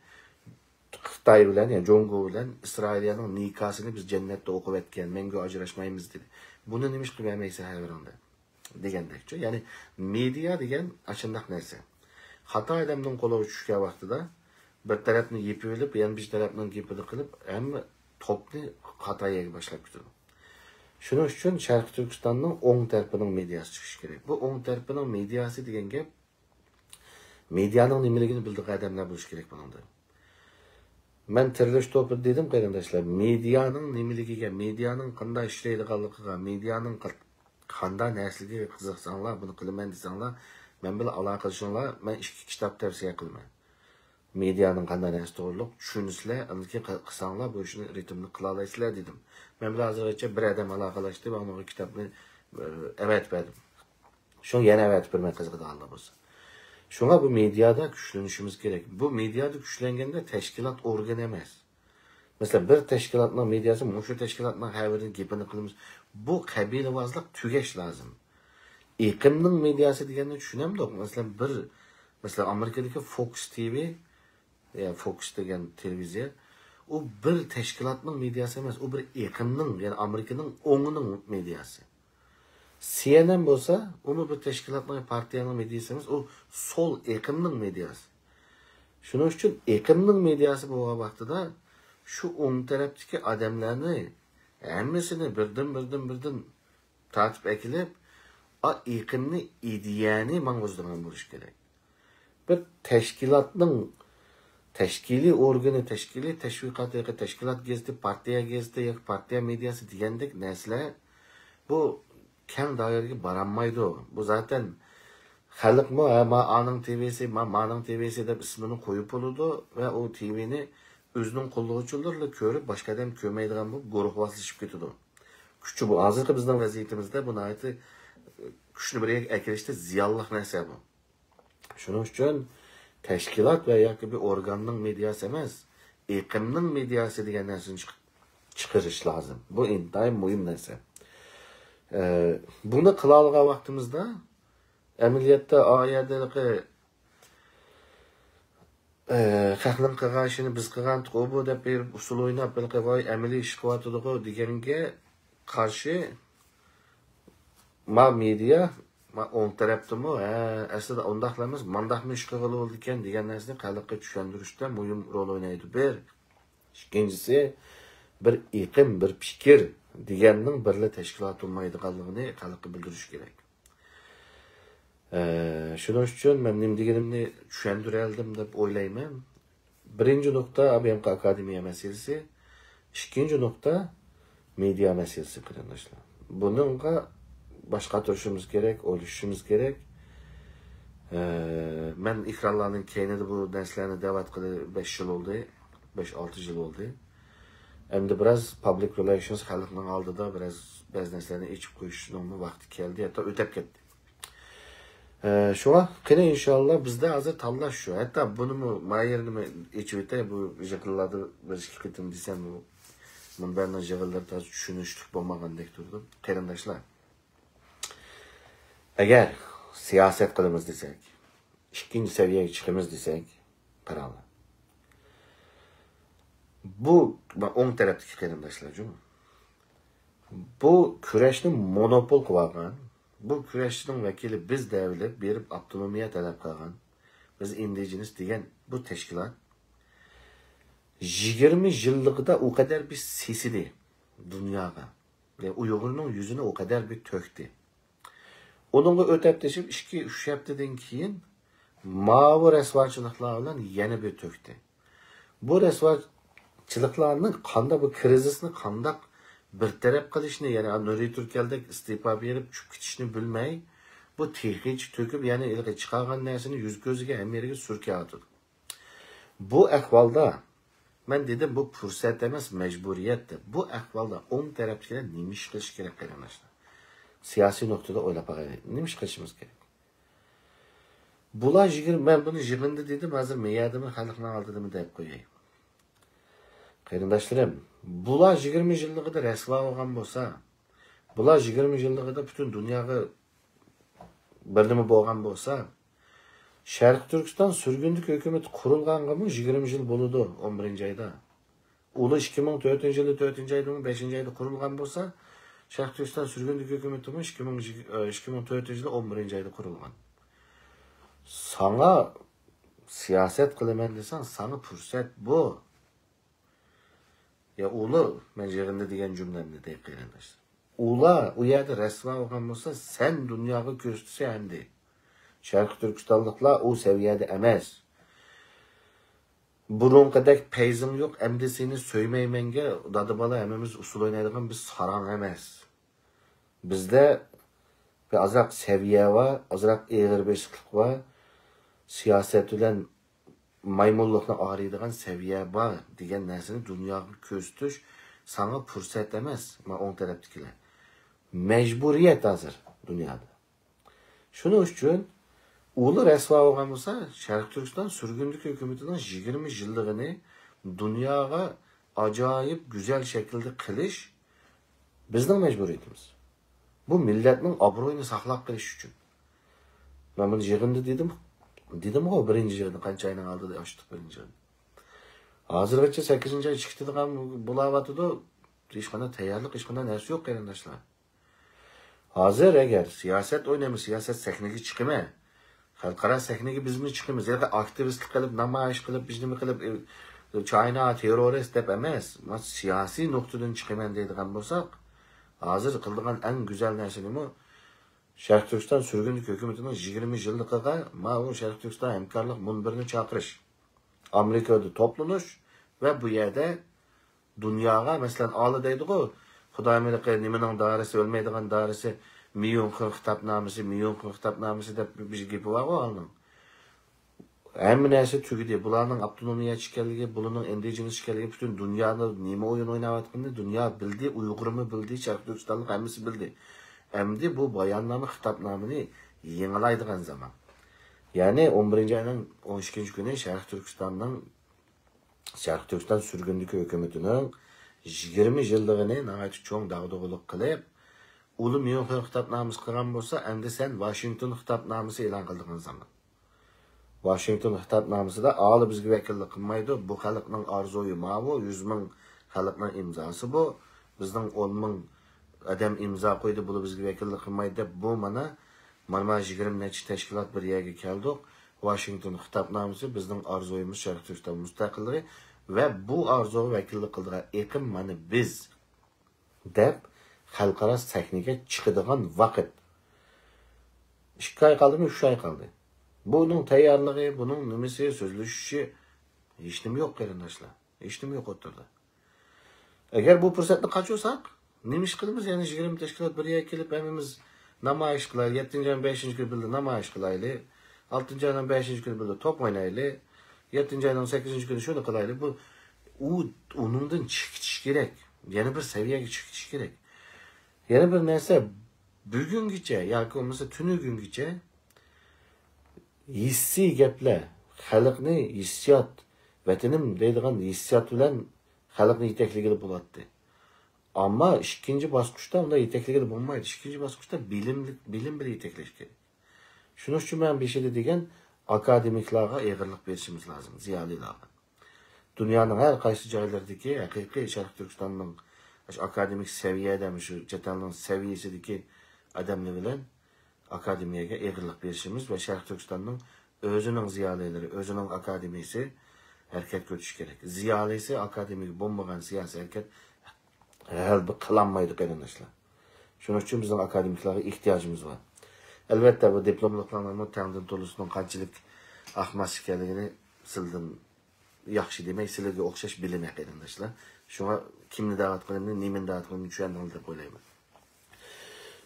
خىتاي بىلەن، يەنى جۇڭگو بىلەن ئىسرائىلىيەنىڭ نىكاسىنى بىز جەننەتتە ئوقۇۋەتكەن، مەڭگۈ ئاجراشمايمىز دېدى. بۇنى نېمىشقا بەرمەيسەن خەۋىرىڭدە؟ دېگەندەكچۇ. يەنى مېدىيا دېگەن ئاشۇنداق نەرسە. خاتا ئادەمنىڭ قولىغا چۈشكەن ۋاقتىدا بىر تەرەپنى يېپىۋېلىپ، يەنە بىر تەرەپنىڭ گېپىنى قىلىپ، ھەممە توپنى خاتا يەرگە باشلاپ كېتىدۇ. شۇنىڭ ئۈچۈن شەرقىي تۈركىستاننىڭ ئوڭ تەرىپىنىڭ مېدىياسى چىقىشى كېرەك. بۇ ئوڭ تەرىپىنىڭ مېدىياسى دېگەن گەپ، مېدىيانىڭ نېمىلىكىنى بىلىدىغان ئادەملەر بولۇشى كېرەك بۇنىڭدا. مەن تىرىلىش توپىدا دېدىم، قېرىنداشلار، مېدىيانىڭ نېمىلىكىگە، مېدىيانىڭ قانداق ئىشلەيدىغانلىقىغا، مېدىيانىڭ ق-، قانداق نەرسىلىكىگە قىزىقساڭلار، بۇنى قىلىمەن دېسەڭلار، مەن بىلەن ئالاقىلىشىڭلار، مەن ئىككى كىتاب تەۋسىيە قىلىمەن. مېدىيانىڭ قانداق نەرسە توغرۇلۇق چۈشىنىسىلەر، ئاندىن كېيىن قىل-، قىلساڭلار بۇ ئىشنى رىتىمنى قىلالايسىلەر دېدىم. مەن بىلەن ھازىرغىچە بىر ئادەم ئالاقىلەشتى، مەن ئۇنىڭغا كىتابنى، ئە، ئەۋەتىپ بەردىم. شۇڭا يەنە ئەۋەتىپ بېرىمەن قىزىقىدىغانلار بولسا. شۇڭا بۇ مېدىيادا كۈچلىنىشىمىز كېرەك. بۇ مېدىيادا كۈچلەنگەندە تەشكىلات ئورگىنى ئەمەس. مەسىلەن، بىر تەشكىلاتنىڭ مېدىياسى مۇشۇ تەشكىلاتنىڭ خەۋىرىنى گېپىنى قىلىمىز. بۇ قەبىلىۋازلىق تۈگەش لازىم. ئېقىمنىڭ مېدىياسى دېگەننى چۈشىنەمدۇق؟ مەسىلەن، بىر، مەسىلەن، ئامېرىكىدىكى فوكس تى ۋى، يا فوكس دېگەن تېلېۋىزىيە، ئۇ بىر تەشكىلاتنىڭ مېدىياسى ئەمەس، ئۇ بىر ئېقىمنىڭ، يەنى ئامېرىكىنىڭ ئوڭىنىڭ مېدىياسى. سى ئېن ئېن بولسا، ئۇمۇ بىر تەشكىلاتنىڭ، پارتىيەنىڭ مېدىياسى ئەمەس، ئۇ سول ئېقىمنىڭ مېدىياسى. شۇنىڭ ئۈچۈن ئېقىمنىڭ مېدىياسى بولغان ۋاقتىدا شۇ ئوڭ تەرەپتىكى ئادەملەرنى ھەممىسىنى بىردىن، بىردىن، بىردىن تارتىپ ئەكېلىپ، ئا ئېقىمنى، ئىدىيەنى ماڭغۇزىدىغان بولۇش كېرەك. بىر تەشكىلاتنىڭ تەشكىلىي ئورگىنى، تەشكىلىي تەشۋىقاتى ياكى تەشكىلات گېزىتى، پارتىيە گېزىتى ياكى پارتىيە مېدىياسى دېگەندەك نەرسىلەر بۇ كەڭ دائىرىگە بارالمايدۇ. بۇ زاتەن خەلقمۇ، ھە، ما ئانىڭ تى ۋىسى، ما مانىڭ تى ۋىسى دەپ ئىسمىنى قويۇپ بولىدۇ ۋە ئۇ تى ۋىنى ئۆزىنىڭ قوللىغۇچىلىرىلا كۆرۈپ، باشقا ئادەم كۆرمەيدىغان بولۇپ، گۇرۇھۋازلىشىپ كېتىدۇ. كۈچى بۇ. ھازىرقى بىزنىڭ ۋەزىيىتىمىزدە بۇ ناھايىتى كۈچنى بىر يەرگە ئەكىرىشتە زىيانلىق نەرسە بۇ. شۇنىڭ ئۈچۈن تەشكىلات ۋە ياكى بىر ئورگاننىڭ مېدىياسى ئەمەس، ئېقىمنىڭ مېدىياسى دېگەن نەرسىنى چىق-، چىقىرىش لازىم. بۇ ئىنتايىن مۇھىم نەرسە. ئە، بۇنى قىلالىغان ۋاقتىمىزدا ئەمەلىيەتتە ئا يەردە ھېلىقى، ئە، خەقنىڭ قىلغان ئىشىنى بىز قىلغانتۇق، ئۇ بۇ دەپ بېرىپ ئۇسسۇل ئويناپ، ھېلىقى ۋاي ئەمەلىي ئىش قىلىۋاتىدىغۇ دېگەنگە قارشى ما مېدىيا، ما ئوڭ تەرەپتىمۇ، ھە، ئەسلىدە ئۇنداقلا ئەمەس، مانداقمۇ ئىش قىلغىلى بولىدىكەن دېگەن نەرسىنى خەلققە چۈشەندۈرۈشتە مۇھىم رول ئوينايدۇ. بىر. ئىككىنچىسى، بىر ئېقىم، بىر پىكىر دېگەننىڭ بىرلا تەشكىلات بولمايدىغانلىقىنى خەلققە بىلدۈرۈش كېرەك. ئە، شۇنىڭ ئۈچۈن مەن نېمە دېگىنىمنى چۈشەندۈرەلدىم دەپ ئويلايمەن. بىرىنچى نۇقتا، ئابىيامقا ئاكادېمىيە مەسىلىسى. ئىككىنچى نۇقتا، مېدىيا مەسىلىسى، قېرىنداشلار. بۇنىڭغا باش قاتۇرۇشىمىز كېرەك، ئويلىشىشىمىز كېرەك. ئە، مەن ئېكرانلارنىڭ كەينىدە بۇ نەرسىلەرنى دەۋاتقىلى بەش يىل بولدى، بەش، ئالتە يىل بولدى. ئەمدى بىراز پابلىك رېلېيشنس خەلقنىڭ ئالدىدا بىراز بەزى نەرسىلەرنى ئېچىپ قويۇشنىڭمۇ ۋاقتى كەلدى، ھەتتا ئۆتەپ كەتتى. ئە، شۇڭا قېنى ئىنشاللا بىزدە ھازىر تاللاش شۇ. ھەتتا بۇنىمۇ، ما يېرىنىمۇ ئېچىۋېتەي، بۇ يىغىنلاردا بىر ئىككى قېتىم دېسەم، بۇ مۇنبەرنىڭ يىغىنلىرى تازا چۈشىنىشلىك بولمىغاندەك تۇرىدۇ. قېرىنداشلار، ئەگەر سىياسەت قىلىمىز دېسەك، ئىككىنچى سەۋىيەگە چىقىمىز دېسەك، قاراڭلار. بۇ، مانا ئوڭ تەرەپتىكى قېرىنداشلار جۇمۇ. بۇ كۈرەشنى مونوپول قىلىۋالغان، بۇ كۈرەشچىنىڭ ۋەكىلى بىز دەۋېلىپ بېرىپ ئاپتونومىيە تەلەپ قىلغان، بىز ئىندىجېنىس دېگەن بۇ تەشكىلات يىگىرمە يىللىقىدا ئۇ قەدەر بىر سېسىدى دۇنياغا. يەنى ئۇيغۇرنىڭ يۈزىنى ئۇ قەدەر بىر تۆكتى. ئۇنىڭغا ئۆتەپ تېشىپ ئىككى، ئۈچ ھەپتىدىن كېيىن ماۋۇ رەسۋاچىلىقلار بىلەن يەنە بىر تۆكتى. بۇ رەسۋاچىلىقلارنى قانداق، بۇ كىرىزىسنى قانداق بىر تەرەپ قىلىشنى، يەنى نۇرى تۈركەلدەك ئىستېپا بېرىپ چۈشۈپ كېتىشنى بىلمەي، بۇ تېخىچە تۆكۈپ، يەنە ھېلىقى چىقارغان نەرسىنى يۈز كۆزىگە ھەممە يەرگە سۈركەۋاتىدۇ. بۇ ئەھۋالدا مەن دېدىم، بۇ پۇرسەت ئەمەس، مەجبۇرىيەت دەپ. بۇ ئەھۋالدا ئوڭ تەرەپتىكىلەر نېمە ئىش قىلىشى كېرەك، قېرىنداشلار؟ سىياسىي نۇقتىدا ئويلاپ باقايلى، نېمە ئىش قىلىشىمىز كېرەك؟ بۇلار يىگىرمە، مەن بۇنى يىغىندا دېدىم، ھازىر مېيەدىمۇ، خەلقنىڭ ئالدىدىمۇ دەپ قوياي. قېرىنداشلىرىم، بۇلار يىگىرمە يىللىقىدا رەسۋا بولغان بولسا، بۇلار يىگىرمە يىللىقىدا پۈتۈن دۇنياغا بىر نېمە بولغان بولسا، شەرقىي تۈركىستان سۈرگۈندىكى ھۆكۈمىتى قۇرۇلغانغىمۇ يىگىرمە يىل بولىدۇ، ئون بىرىنچى ئايدا. ئۇلار ئىككى مىڭ تۆتىنچى يىلى، تۆتىنچى ئايدىمۇ، بەشىنچى ئايدا قۇرۇلغان بولسا، شەرقىي تۈركىستان سۈرگۈندىكى ھۆكۈمىتىمۇ ئىككى مىڭ، ئىككى مىڭ تۆتىنچى يىلى ئون بىرىنچى ئايدا قۇرۇلغان. ساڭا سىياسەت قىلىمەن دېسەڭ، ساڭا پۇرسەت بۇ. يا ئۇلار، مەن يىغىندا دېگەن جۈملەمنى دەي قېرىنداشلار. ئۇلار ئۇ يەردە رەسۋا بولغان بولسا، سەن دۇنياغا كۆرسىتىسەن ئەمدى. شەرقىي تۈركىستانلىقلار ئۇ سەۋىيەدە ئەمەس. بۇرۇنقىدەك پەيزىڭ يوق، ئەمدى سېنى سۆيمەيمەنگە، دادا بالا ھەممىمىز ئۇسسۇل ئوينايدىغان بىر ساراڭ ئەمەس. بىزدە بىر ئازراق سەۋىيە بار، ئازراق ئېغىر بېسىقلىق بار، سىياسەت بىلەن مايمۇنلۇقنى ئايرىيدىغان سەۋىيە بار دېگەن نەرسىنى دۇنياغا كۆرسىتىش ساڭا پۇرسەت ئەمەس، مانا ئوڭ تەرەپتىكىلەر. مەجبۇرىيەت ھازىر دۇنيادا. شۇنىڭ ئۈچۈن ئۇلار رەسۋا بولغان بولسا، شەرقىي تۈركىستان سۈرگۈندىكى ھۆكۈمىتىنىڭ يىگىرمە يىللىقىنى دۇنياغا ئاجايىپ گۈزەل شەكىلدە قىلىش بىزنىڭ مەجبۇرىيىتىمىز. بۇ مىللەتنىڭ ئابرۇيىنى ساقلاپ قېلىش ئۈچۈن. مەن بۇنى يىغىندا دېدىم، دېدىمغۇ، بىرىنچى يىغىندا، قانچە ئاينىڭ ئالدىدا ئاچتۇق بىرىنچى يىغىندا. ھازىرغىچە سەككىزىنچى ئاي چىقىدىغان بولاۋاتىدۇ. ھېچقانداق تەييارلىق، ھېچقانداق نەرسە يوق، قېرىنداشلار. ھازىر ئەگەر سىياسەت ئوينايمەن، سىياسەت سەھنىگە چىقىمەن، خەلقئارا سەھنىگە بىزمۇ چىقىمىز. ياكى ئاكتىۋىستلىق قىلىپ، نامايىش قىلىپ، بىز نېمە قىلىپ، ئە، چاينا تېررورىست دەپ ئەمەس، ما سىياسىي نۇقتىدىن چىقىمەن دەيدىغان بولساق، ھازىر قىلىدىغان ئەڭ گۈزەل نەرسە نېمە؟ شەرقىي تۈركىستان سۈرگۈندىكى ھۆكۈمىتىنىڭ يىگىرمە يىللىقىغا ماۋۇ شەرقىي تۈركىستان ھەمكارلىق مۇنبىرىنى چاقىرىش. ئامېرىكىدا توپلىنىش ۋە بۇ يەردە دۇنياغا، مەسىلەن، ئالى دەيدىغۇ، خۇدايىم ھېلىقى نېمىنىڭ دارىسى، ئۆلمەيدىغان دارىسى، ميۇنخېن خىتابنامىسى، ميۇنخېن خىتابنامىسى دەپ بىر گېپى بارغۇ ئالىنىڭ. ھەممە نەرسە تۈگىدى. بۇلارنىڭ ئاپتونومىيەچى ئىكەنلىكى، بۇلارنىڭ ئىندىجېنىس ئىكەنلىكى، پۈتۈن دۇنيادا نېمە ئويۇن ئويناۋاتقىنىنى دۇنيا بىلدى، ئۇيغۇرمۇ بىلدى، شەرقىي تۈركىستانلىق ھەممىسى بىلدى. ئەمدى بۇ باياننامە، خىتابنامىنى يېڭىلايدىغان زامان. يەنى ئون بىرىنچى ئاينىڭ ئون ئىككىنچى كۈنى شەرقىي تۈركىستاننىڭ، شەرقىي تۈركىستان سۈرگۈندىكى ھۆكۈمىتىنىڭ يىگىرمە يىللىقىنى ناھايىتى چوڭ داغدۇغىلىق قىلىپ، ئۇلار ميۇنخېن خىتابنامىسى قىلغان بولسا، ئەمدى سەن ۋاشىنگتون خىتابنامىسى ئېلان قىلىدىغان زامان. ۋاشىنگتون خىتابنامىسىدا ئالى بىزگە ۋەكىللىك قىلمايدۇ، بۇ خەلقنىڭ ئارزۇيى ماۋۇ، يۈز مىڭ خەلقنىڭ ئىمزاسى بۇ، بىزنىڭ ئون مىڭ ئادەم ئىمزا قويدى، بۇلار بىزگە ۋەكىللىك قىلمايدۇ دەپ، بۇ مانا، مانا، مانا يىگىرمە نەچچە تەشكىلات بىر يەرگە كەلدۇق. ۋاشىنگتون خىتابنامىسى بىزنىڭ ئارزۇيىمىز شەرقىي تۈركىستان مۇستەقىللىقى ۋە بۇ ئارزۇغا ۋەكىللىك قىلىدىغان ئېقىم مانا بىز، دەپ خەلقئارا سەھنىگە چىقىدىغان ۋاقىت. ئىككى ئاي قالدىمۇ، ئۈچ ئاي قالدى. بۇنىڭ تەييارلىقى، بۇنىڭ نېمىسى، سۆزلىشىشى، ھېچنېمە يوق، قېرىنداشلار. ھېچنېمە يوق ئوتتۇرىدا. ئەگەر بۇ پۇرسەتنى قاچۇرساق، نېمە ئىش قىلىمىز؟ يەنە يىگىرمە تەشكىلات بىر يەرگە كېلىپ، ھەممىمىز نامايىش قىلايلى. يەتتىنچى ئاينىڭ بەشىنچى كۈنى بىللە نامايىش قىلايلى. ئالتىنچى ئاينىڭ بەشىنچى كۈنى بىللە توپ ئوينايلى. يەتتىنچى ئاينىڭ سەككىزىنچى كۈنى شۇنى قىلايلى. بۇ، ئۇ، ئۇنىڭدىن چىقىش كېرەك. يەنە بىر سەۋىيەگە چىقىش كېرەك. يەنە بىر نەرسە، بۈگۈنگىچە ياكى بولمىسا تۈنۈگۈنگىچە ھېسسىي گەپلەر، خەلقنى ھېسسىيات، ۋەتىنىم دەيدىغان ھېسسىيات بىلەن خەلقنى يېتەكلىگىلى بولاتتى. ئەمما ئىككىنچى باسقۇچتا ئۇنداق يېتەكلىگىلى بولمايدۇ. ئىككىنچى باسقۇچتا بىلىملىك، بىلىم بىلەن يېتەكلەش كېرەك. شۇنىڭ ئۈچۈن مەن بېشىدا دېگەن ئاكادېمىكلارغا ئېغىرلىق بېرىشىمىز لازىم، زىيالىيلارغا. دۇنيانىڭ ھەر قايسى جايلىرىدىكى ھەقىقىي شەرقىي تۈركىستاننىڭ ئاكادېمىك سەۋىيەدە، مۇشۇ چەت ئەلنىڭ سەۋىيەسىدىكى ئادەملەر بىلەن ئاكادېمىيەگە ئېغىرلىق بېرىشىمىز ۋە شەرقىي تۈركىستاننىڭ ئۆزىنىڭ زىيالىيلىرى، ئۆزىنىڭ ئاكادېمىيىسى ھەرىكەتكە ئۆتۈشى كېرەك. زىيالىيسى ئاكادېمىيە بولمىغان سىياسىي ھەرىكەت غەلىبە قىلالمايدۇ، قېرىنداشلار. شۇنىڭ ئۈچۈن بىزنىڭ ئاكادېمىكلارغا ئېھتىياجىمىز بار. ئەلۋەتتە، بۇ دىپلوملۇقلارنىڭمۇ تەڭدىن تولۇسىنىڭ قانچىلىك ئەخمەس ئىكەنلىكىنى سىلدىن ياخشى دېمەي، سىلەرگە ئوخشاش بىلىمەن، قېرىنداشلار. شۇڭا كىمنى دەۋاتقىنىمنى، نېمىنى دەۋاتقىنىمنى چۈشەندىڭلار دەپ ئويلايمەن.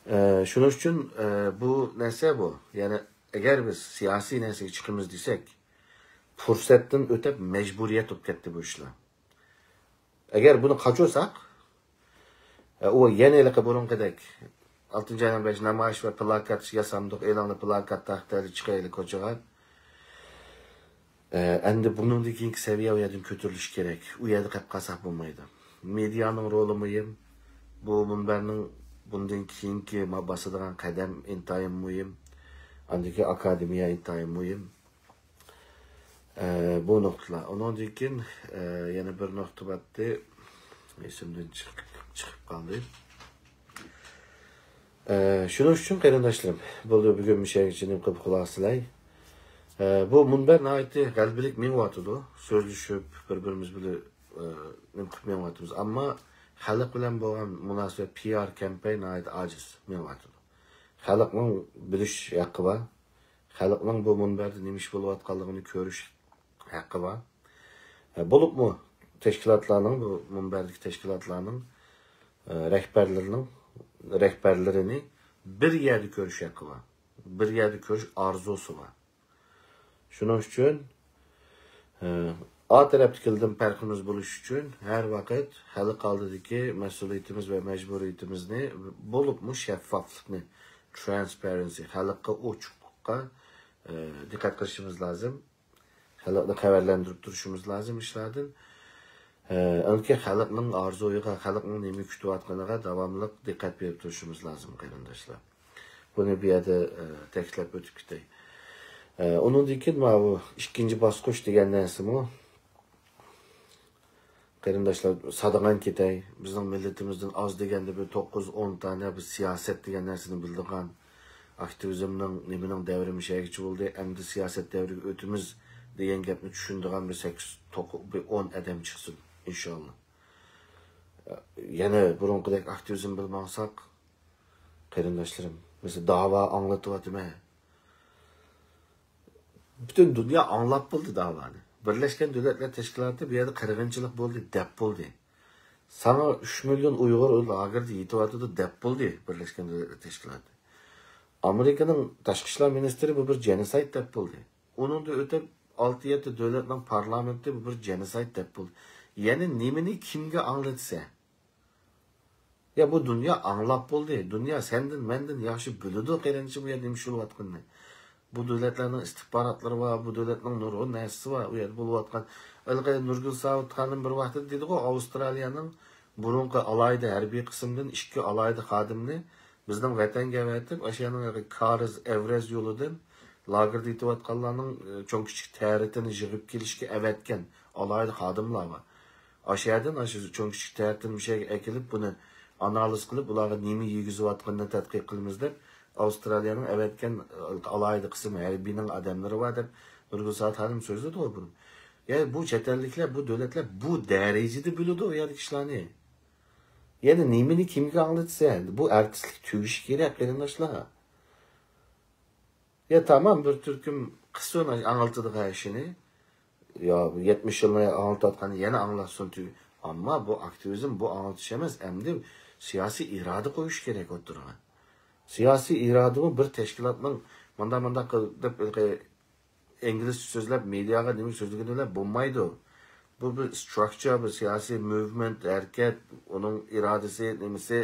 ئە، شۇنىڭ ئۈچۈن، ئە، بۇ نەرسە بۇ. يەنى ئەگەر بىز سىياسىي نەرسىگە چىقىمىز دېسەك، پۇرسەتتىن ئۆتۈپ مەجبۇرىيەت بولۇپ كەتتى بۇ ئىشلار. ئەگەر بۇنى قاچۇرساق، ئە، ئۇ يەنە ھېلىقى بۇرۇنقىدەك ئالتىنچى ئاينىڭ بەش نامايىش ۋە پلاكات ياسامدۇق، ئېلىڭلار پلاكات تارقىتايلى، چىقايلى كوچىغا. ئە، ئەمدى بۇنىڭدىن كېيىنكى سەۋىيە ئۇ يەردىن كۆتۈرۈلۈشى كېرەك. ئۇ يەردە قېلىپ قالساق بولمايدۇ. مېدىيانىڭ رولى مۇھىم. بۇ مۇنبەرنىڭ بۇندىن كېيىنكى ما-، باسىدىغان قەدەم ئىنتايىن مۇھىم. ئاندىن كېيىن ئاكادېمىيە ئىنتايىن مۇھىم. ئە، بۇ نۇقتىلار. ئۇنىڭدىن كېيىن، ئە، يەنە بىر نۇقتا بارتتى. ئېسىمدىن چىقىپ، چىقىپ قالدى. ئە، شۇنىڭ ئۈچۈن قېرىنداشلىرىم، بولدى، بۈگۈن مۇشۇ يەرگىچە نېمە قىلىپ خۇلاسىلەي. ئە، بۇ مۇنبەر ناھايىتى غەلىبىلىك مېڭىۋاتىدۇ. سۆزلىشىپ، بىر-بىرىمىز بىلەن، ئە، نېمە قىلىپ مېڭىۋاتىمىز. ئەمما خەلق بىلەن بولغان مۇناسىۋەت، پىئار كەمپەين ناھايىتى ئاجىز مېڭىۋاتىدۇ. خەلقنىڭ بىلىش ھەققى بار. خەلقنىڭ بۇ مۇنبەردە نېمە ئىش بولۇۋاتقانلىقىنى كۆرۈش ھەققى بار. ئە، بولۇپمۇ تەشكىلاتلارنىڭ، بۇ مۇنبەردىكى تەشكىلاتلارنىڭ، ئە، رەھبەرلىرىنىڭ، رەھبەرلىرىنى بىر يەردە كۆرۈش ھەققى بار. بىر يەردە كۆرۈش ئارزۇسى بار. شۇنىڭ ئۈچۈن، ئە، ئا تەرەپتىكىلەردىن پەرقىمىز بولۇش ئۈچۈن ھەر ۋاقىت خەلق ئالدىدىكى مەسئۇلىيىتىمىز ۋە مەجبۇرىيىتىمىزنى، بولۇپمۇ شەفافلىقنى، ترانسپەرەنسى، خەلققە ئوچۇقلۇققا، ئە، دىققەت قىلىشىمىز لازىم. خەلقنى خەۋەرلەندۈرۈپ تۇرۇشىمىز لازىم ئىشلاردىن. ئە، ئەنكى خەلقنىڭ ئارزۇيىغا، خەلقنىڭ نېمە كۈتۈۋاتقىنىغا داۋاملىق دىققەت بېرىپ تۇرۇشىمىز لازىم، قېرىنداشلار. بۇنى بۇ يەردە، ئە، تەكىتلەپ ئۆتۈپ كېتەي. ئە، ئۇنىڭدىن كېيىن ماۋۇ ئىككىنچى باسقۇچ دېگەن نەرسىمۇ، قېرىنداشلار، سادىغان كېتەي، بىزنىڭ مىللىتىمىزدىن ئاز دېگەندە بىر توققۇز، ئون دانە بىز سىياسەت دېگەن نەرسىنى بىلىدىغان، ئاكتىۋىزمنىڭ نېمىنىڭ دەۋرى مۇشەگىچە بولدى، ئەمدى سىياسەت دەۋرىگە ئۆتىمىز دېگەن گەپنى چۈشىنىدىغان بىر سەككىز، توققۇز، بىر ئون ئادەم چىقسۇن، ئىنشاللا. يەنە بۇرۇنقىدەك ئاكتىۋىزم بىلەن ماڭساق، قېرىنداشلىرىم، مەسىلەن، داۋا ئاڭلىتىۋاتىمەن. پۈتۈن دۇنيا ئاڭلاپ بولدى داۋانى. بىرلەشكەن دۆلەتلەر تەشكىلاتى بۇ يەردە قىرغىنچىلىق بولدى دەپ بولدى. ساڭا ئۈچ مىليون ئۇيغۇر لاگېردا يېتىۋاتىدۇ دەپ بولدى بىرلەشكەن دۆلەتلەر تەشكىلاتى. ئامېرىكىنىڭ تاشقى ئىشلار مىنىستىرى بۇ بىر جېنوسايد دەپ بولدى. ئۇنىڭدىن ئۆتۈپ ئالتە يەتتە دۆلەتنىڭ پارلامېنتى بۇ بىر جېنوسايد دەپ بولدى. يەنە نېمىنى كىمگە ئاڭلىتىسەن؟ يا، بۇ دۇنيا ئاڭلاپ بولدى. دۇنيا سەندىن، مەندىن ياخشى بىلىدۇ، قېرىندىشىم، بۇ يەردە نېمە ئىش بولۇۋاتقىنىنى. بۇ دۆلەتلەرنىڭ ئىستىخباراتلىرى بار، بۇ دۆلەتنىڭ نۇرغۇن نەرسىسى بار، ئۇ يەردە بولۇۋاتقان. ھېلىقى نۇرگۈل ساۋۇت خانىم بىر ۋاقىتتا دېدىغۇ، ئاۋسترالىيەنىڭ بۇرۇنقى ئالاھىدە ھەربىي قىسىمدىن ئىككى ئالاھىدە خادىمنى بىزنىڭ ۋەتەنگە ئەۋەتىپ، ئاشۇ يەرنىڭ كارىز ئەۋرەز يولىدىن لاگېردا يېتىۋاتقانلارنىڭ، ئى، چوڭ كىچىك تەرىتىنى يىغىپ كېلىشكە ئەۋەتكەن ئالاھىدە خادىملار بار. ئاشۇ يەردىن ئاشۇ چوڭ كىچىك تەرىتىنى مۇشۇ يەرگە ئەكېلىپ، بۇنى ئانالىز قىلىپ، ئۇلارغا نېمە يېگۈزۈۋاتقىنىنى تەتقىق قىلىمىز دەپ، ئاۋسترالىيەنىڭ ئەۋەتكەن، ئى، ئالاھىدە قىسىم ھەربىينىڭ ئادەملىرى بار دەپ نۇرگۈل ساۋۇت خانىم سۆزلىدىغۇ بۇنى. يەنى بۇ چەت ئەللىكلەر، بۇ دۆلەتلەر بۇ دەرىجىدە بىلىدۇ ئۇ يەردىكى ئىشلارنى. يەنە نېمىنى كىمگە ئاڭلىتىسەن؟ بۇ ئارتىسلىق تۈگىشى كېرەك، قېرىنداشلار. يا تامام، بىر تۈركۈم قىلسۇن ئاڭلىتىدىغان ئىشىنى. يا يەتمىش يىلنى ئاڭلىتىۋاتقاننى يەنە ئاڭلاتسۇن. تۈ-، ئەمما بۇ ئاكتىۋىزم، بۇ ئاڭلىتىش ئەمەس، ئەمدى سىياسىي ئىرادە قويۇش كېرەك ئوتتۇرىغا. سىياسىي ئىرادىمۇ بىر تەشكىلاتنىڭ مانداق، مانداق قىل دەپ، ھېلىقى ئىنگلىزچە سۆزلەپ، مېدىياغا نېمە سۆزلىگىنى بىلەن بولمايدۇ. بۇ بىر ستراكچا، بىر سىياسىي موۋمېنت، ھەرىكەت، ئۇنىڭ ئىرادىسى، نېمىسى،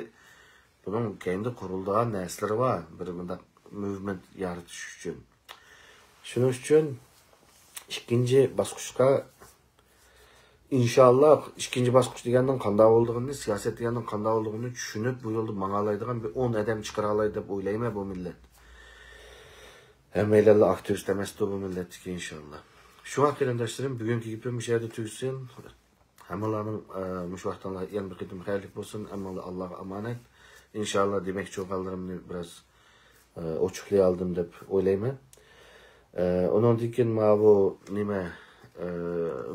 بۇنىڭ كەينىدە قۇرۇلىدىغان نەرسىلىرى بار، بىر مۇنداق موۋمېنت يارىتىش ئۈچۈن. شۇنىڭ ئۈچۈن ئىككىنچى باسقۇچقا، ئىنشاللا، ئىككىنچى باسقۇچ دېگەننىڭ قانداق بولىدىغىنىنى، سىياسەت دېگەننىڭ قانداق بولىدىغىنىنى چۈشىنىپ، بۇ يولدا ماڭالايدىغان بىر ئون ئادەم چىقىرالايدۇ دەپ ئويلايمەن بۇ مىللەت. ھەممەيلەنلا ئاكتىۋىست ئەمەستۇ بۇ مىللەتتىكى، ئىنشاللا. شۇڭا قېرىنداشلىرىم، بۈگۈنكى گېپىم مۇشۇ يەردە تۈگىسۇن. ھەممىڭلارنىڭ، ئە، مۇشۇ ۋاقتىڭلار يەنە بىر قېتىم خەيرلىك بولسۇن. ھەممىڭلار ئاللاغا ئامانەت. ئىنشاللا دېمەكچى بولغانلىرىمنى بىراز، ئە، ئوچۇقلىيالدىم دەپ ئويلايمەن. ئە، ئۇنىڭدىن كېيىن ماۋۇ نېمە، ئە،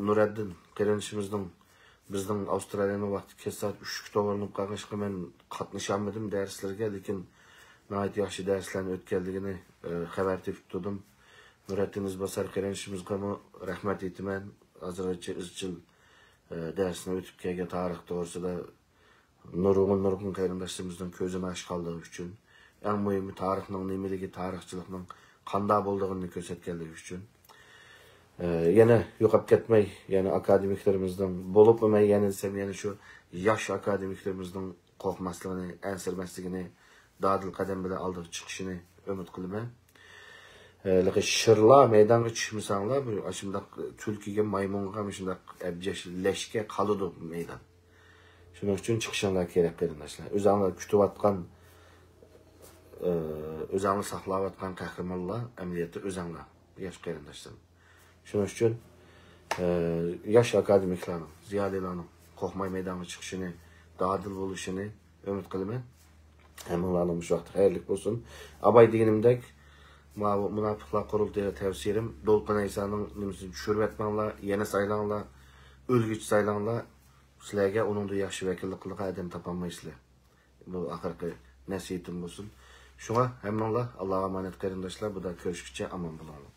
نۇرەددىن قېرىندىشىمىزنىڭ، بىزنىڭ ئاۋسترالىيەنىڭ ۋاقتى كەچ سائەت ئۈچكە توغرىلىنىپ قالغاچقا، مەن قاتنىشالمىدىم دەرسلىرىگە، لېكىن ناھايىتى ياخشى دەرسلەرنى ئۆتكەنلىكىنى، ئە، خەۋەر تېپىپ تۇردۇم. نۇرەددىن ئىزباسار قېرىندىشىمىزغىمۇ رەھمەت ئېيتىمەن. ھازىرغىچە ئىزچىل، ئە، دەرسنى ئۆتۈپ كەلگەن تارىخ توغرىسىدا نۇرغۇن، نۇرغۇن قېرىنداشلىرىمىزنىڭ كۆزىنى ئاچقانلىقى ئۈچۈن، ئەڭ مۇھىمى تارىخنىڭ نېمىلىكى، تارىخچىلىقنىڭ قانداق بولىدىغىنىنى كۆرسەتكەنلىكى ئۈچۈن. ئە، يەنە يوقاپ كەتمەي، يەنە ئاكادېمىكلىرىمىزنىڭ، بولۇپمۇ مەن يەنە دېسەم، يەنە شۇ ياش ئاكادېمىكلىرىمىزنىڭ قورقماسلىقىنى، ئەنسىرىمەسلىكىنى، دادىل قەدەم بىلەن ئالدىغا چىقىشىنى ئۈمىد قىلىمەن. ئە، لېكىن شىرلار مەيدانغا چۈشمىسەڭلار، بۇ ئاشۇنداق تۈلكىگە، مايمۇنغا مۇشۇنداق ئەبجەش لەشكە قالىدۇ مەيدان. شۇنىڭ ئۈچۈن چىقىشىڭلار كېرەك، قېرىنداشلار. ئۆزەڭلار كۈتۈۋاتقان، ئە، ئۆزەڭلار ساقلاۋاتقان قەھرىمانلار ئەمەلىيەتتە ئۆزەڭلار، ياش قېرىنداشلىرىم. شۇنىڭ ئۈچۈن، ئە، ياش ئاكادېمىكلارنىڭ، زىيالىيلارنىڭ قورقماي مەيدانغا چىقىشىنى، دادىل بولۇشىنى ئۈمىد قىلىمەن. ھەممىڭلارنىڭ مۇشۇ ۋاقتى خەيرلىك بولسۇن. ئاباي دېگىنىمدەك، ماۋۇ مۇناپىقلار قۇرۇلتىيىغا تەۋسىيەم، دولقۇن ئەيسانىڭ نېمىسىنى چۈشۈرۈۋەتمەڭلار، يەنە سايلاڭلار، ئۆلگۈچە سايلاڭلار. سىلەرگە ئۇنىڭدىن ياخشى ۋەكىللىك قىلىدىغان ئادەم تاپالمايسىلەر. بۇ ئاخىرقى نەسىھىتىم بولسۇن. شۇڭا ھەممىڭلار ئاللاغا ئامانەت قېرىنداشلار، بۇدا كۆرۈشكىچە ئامان بولۇڭلار.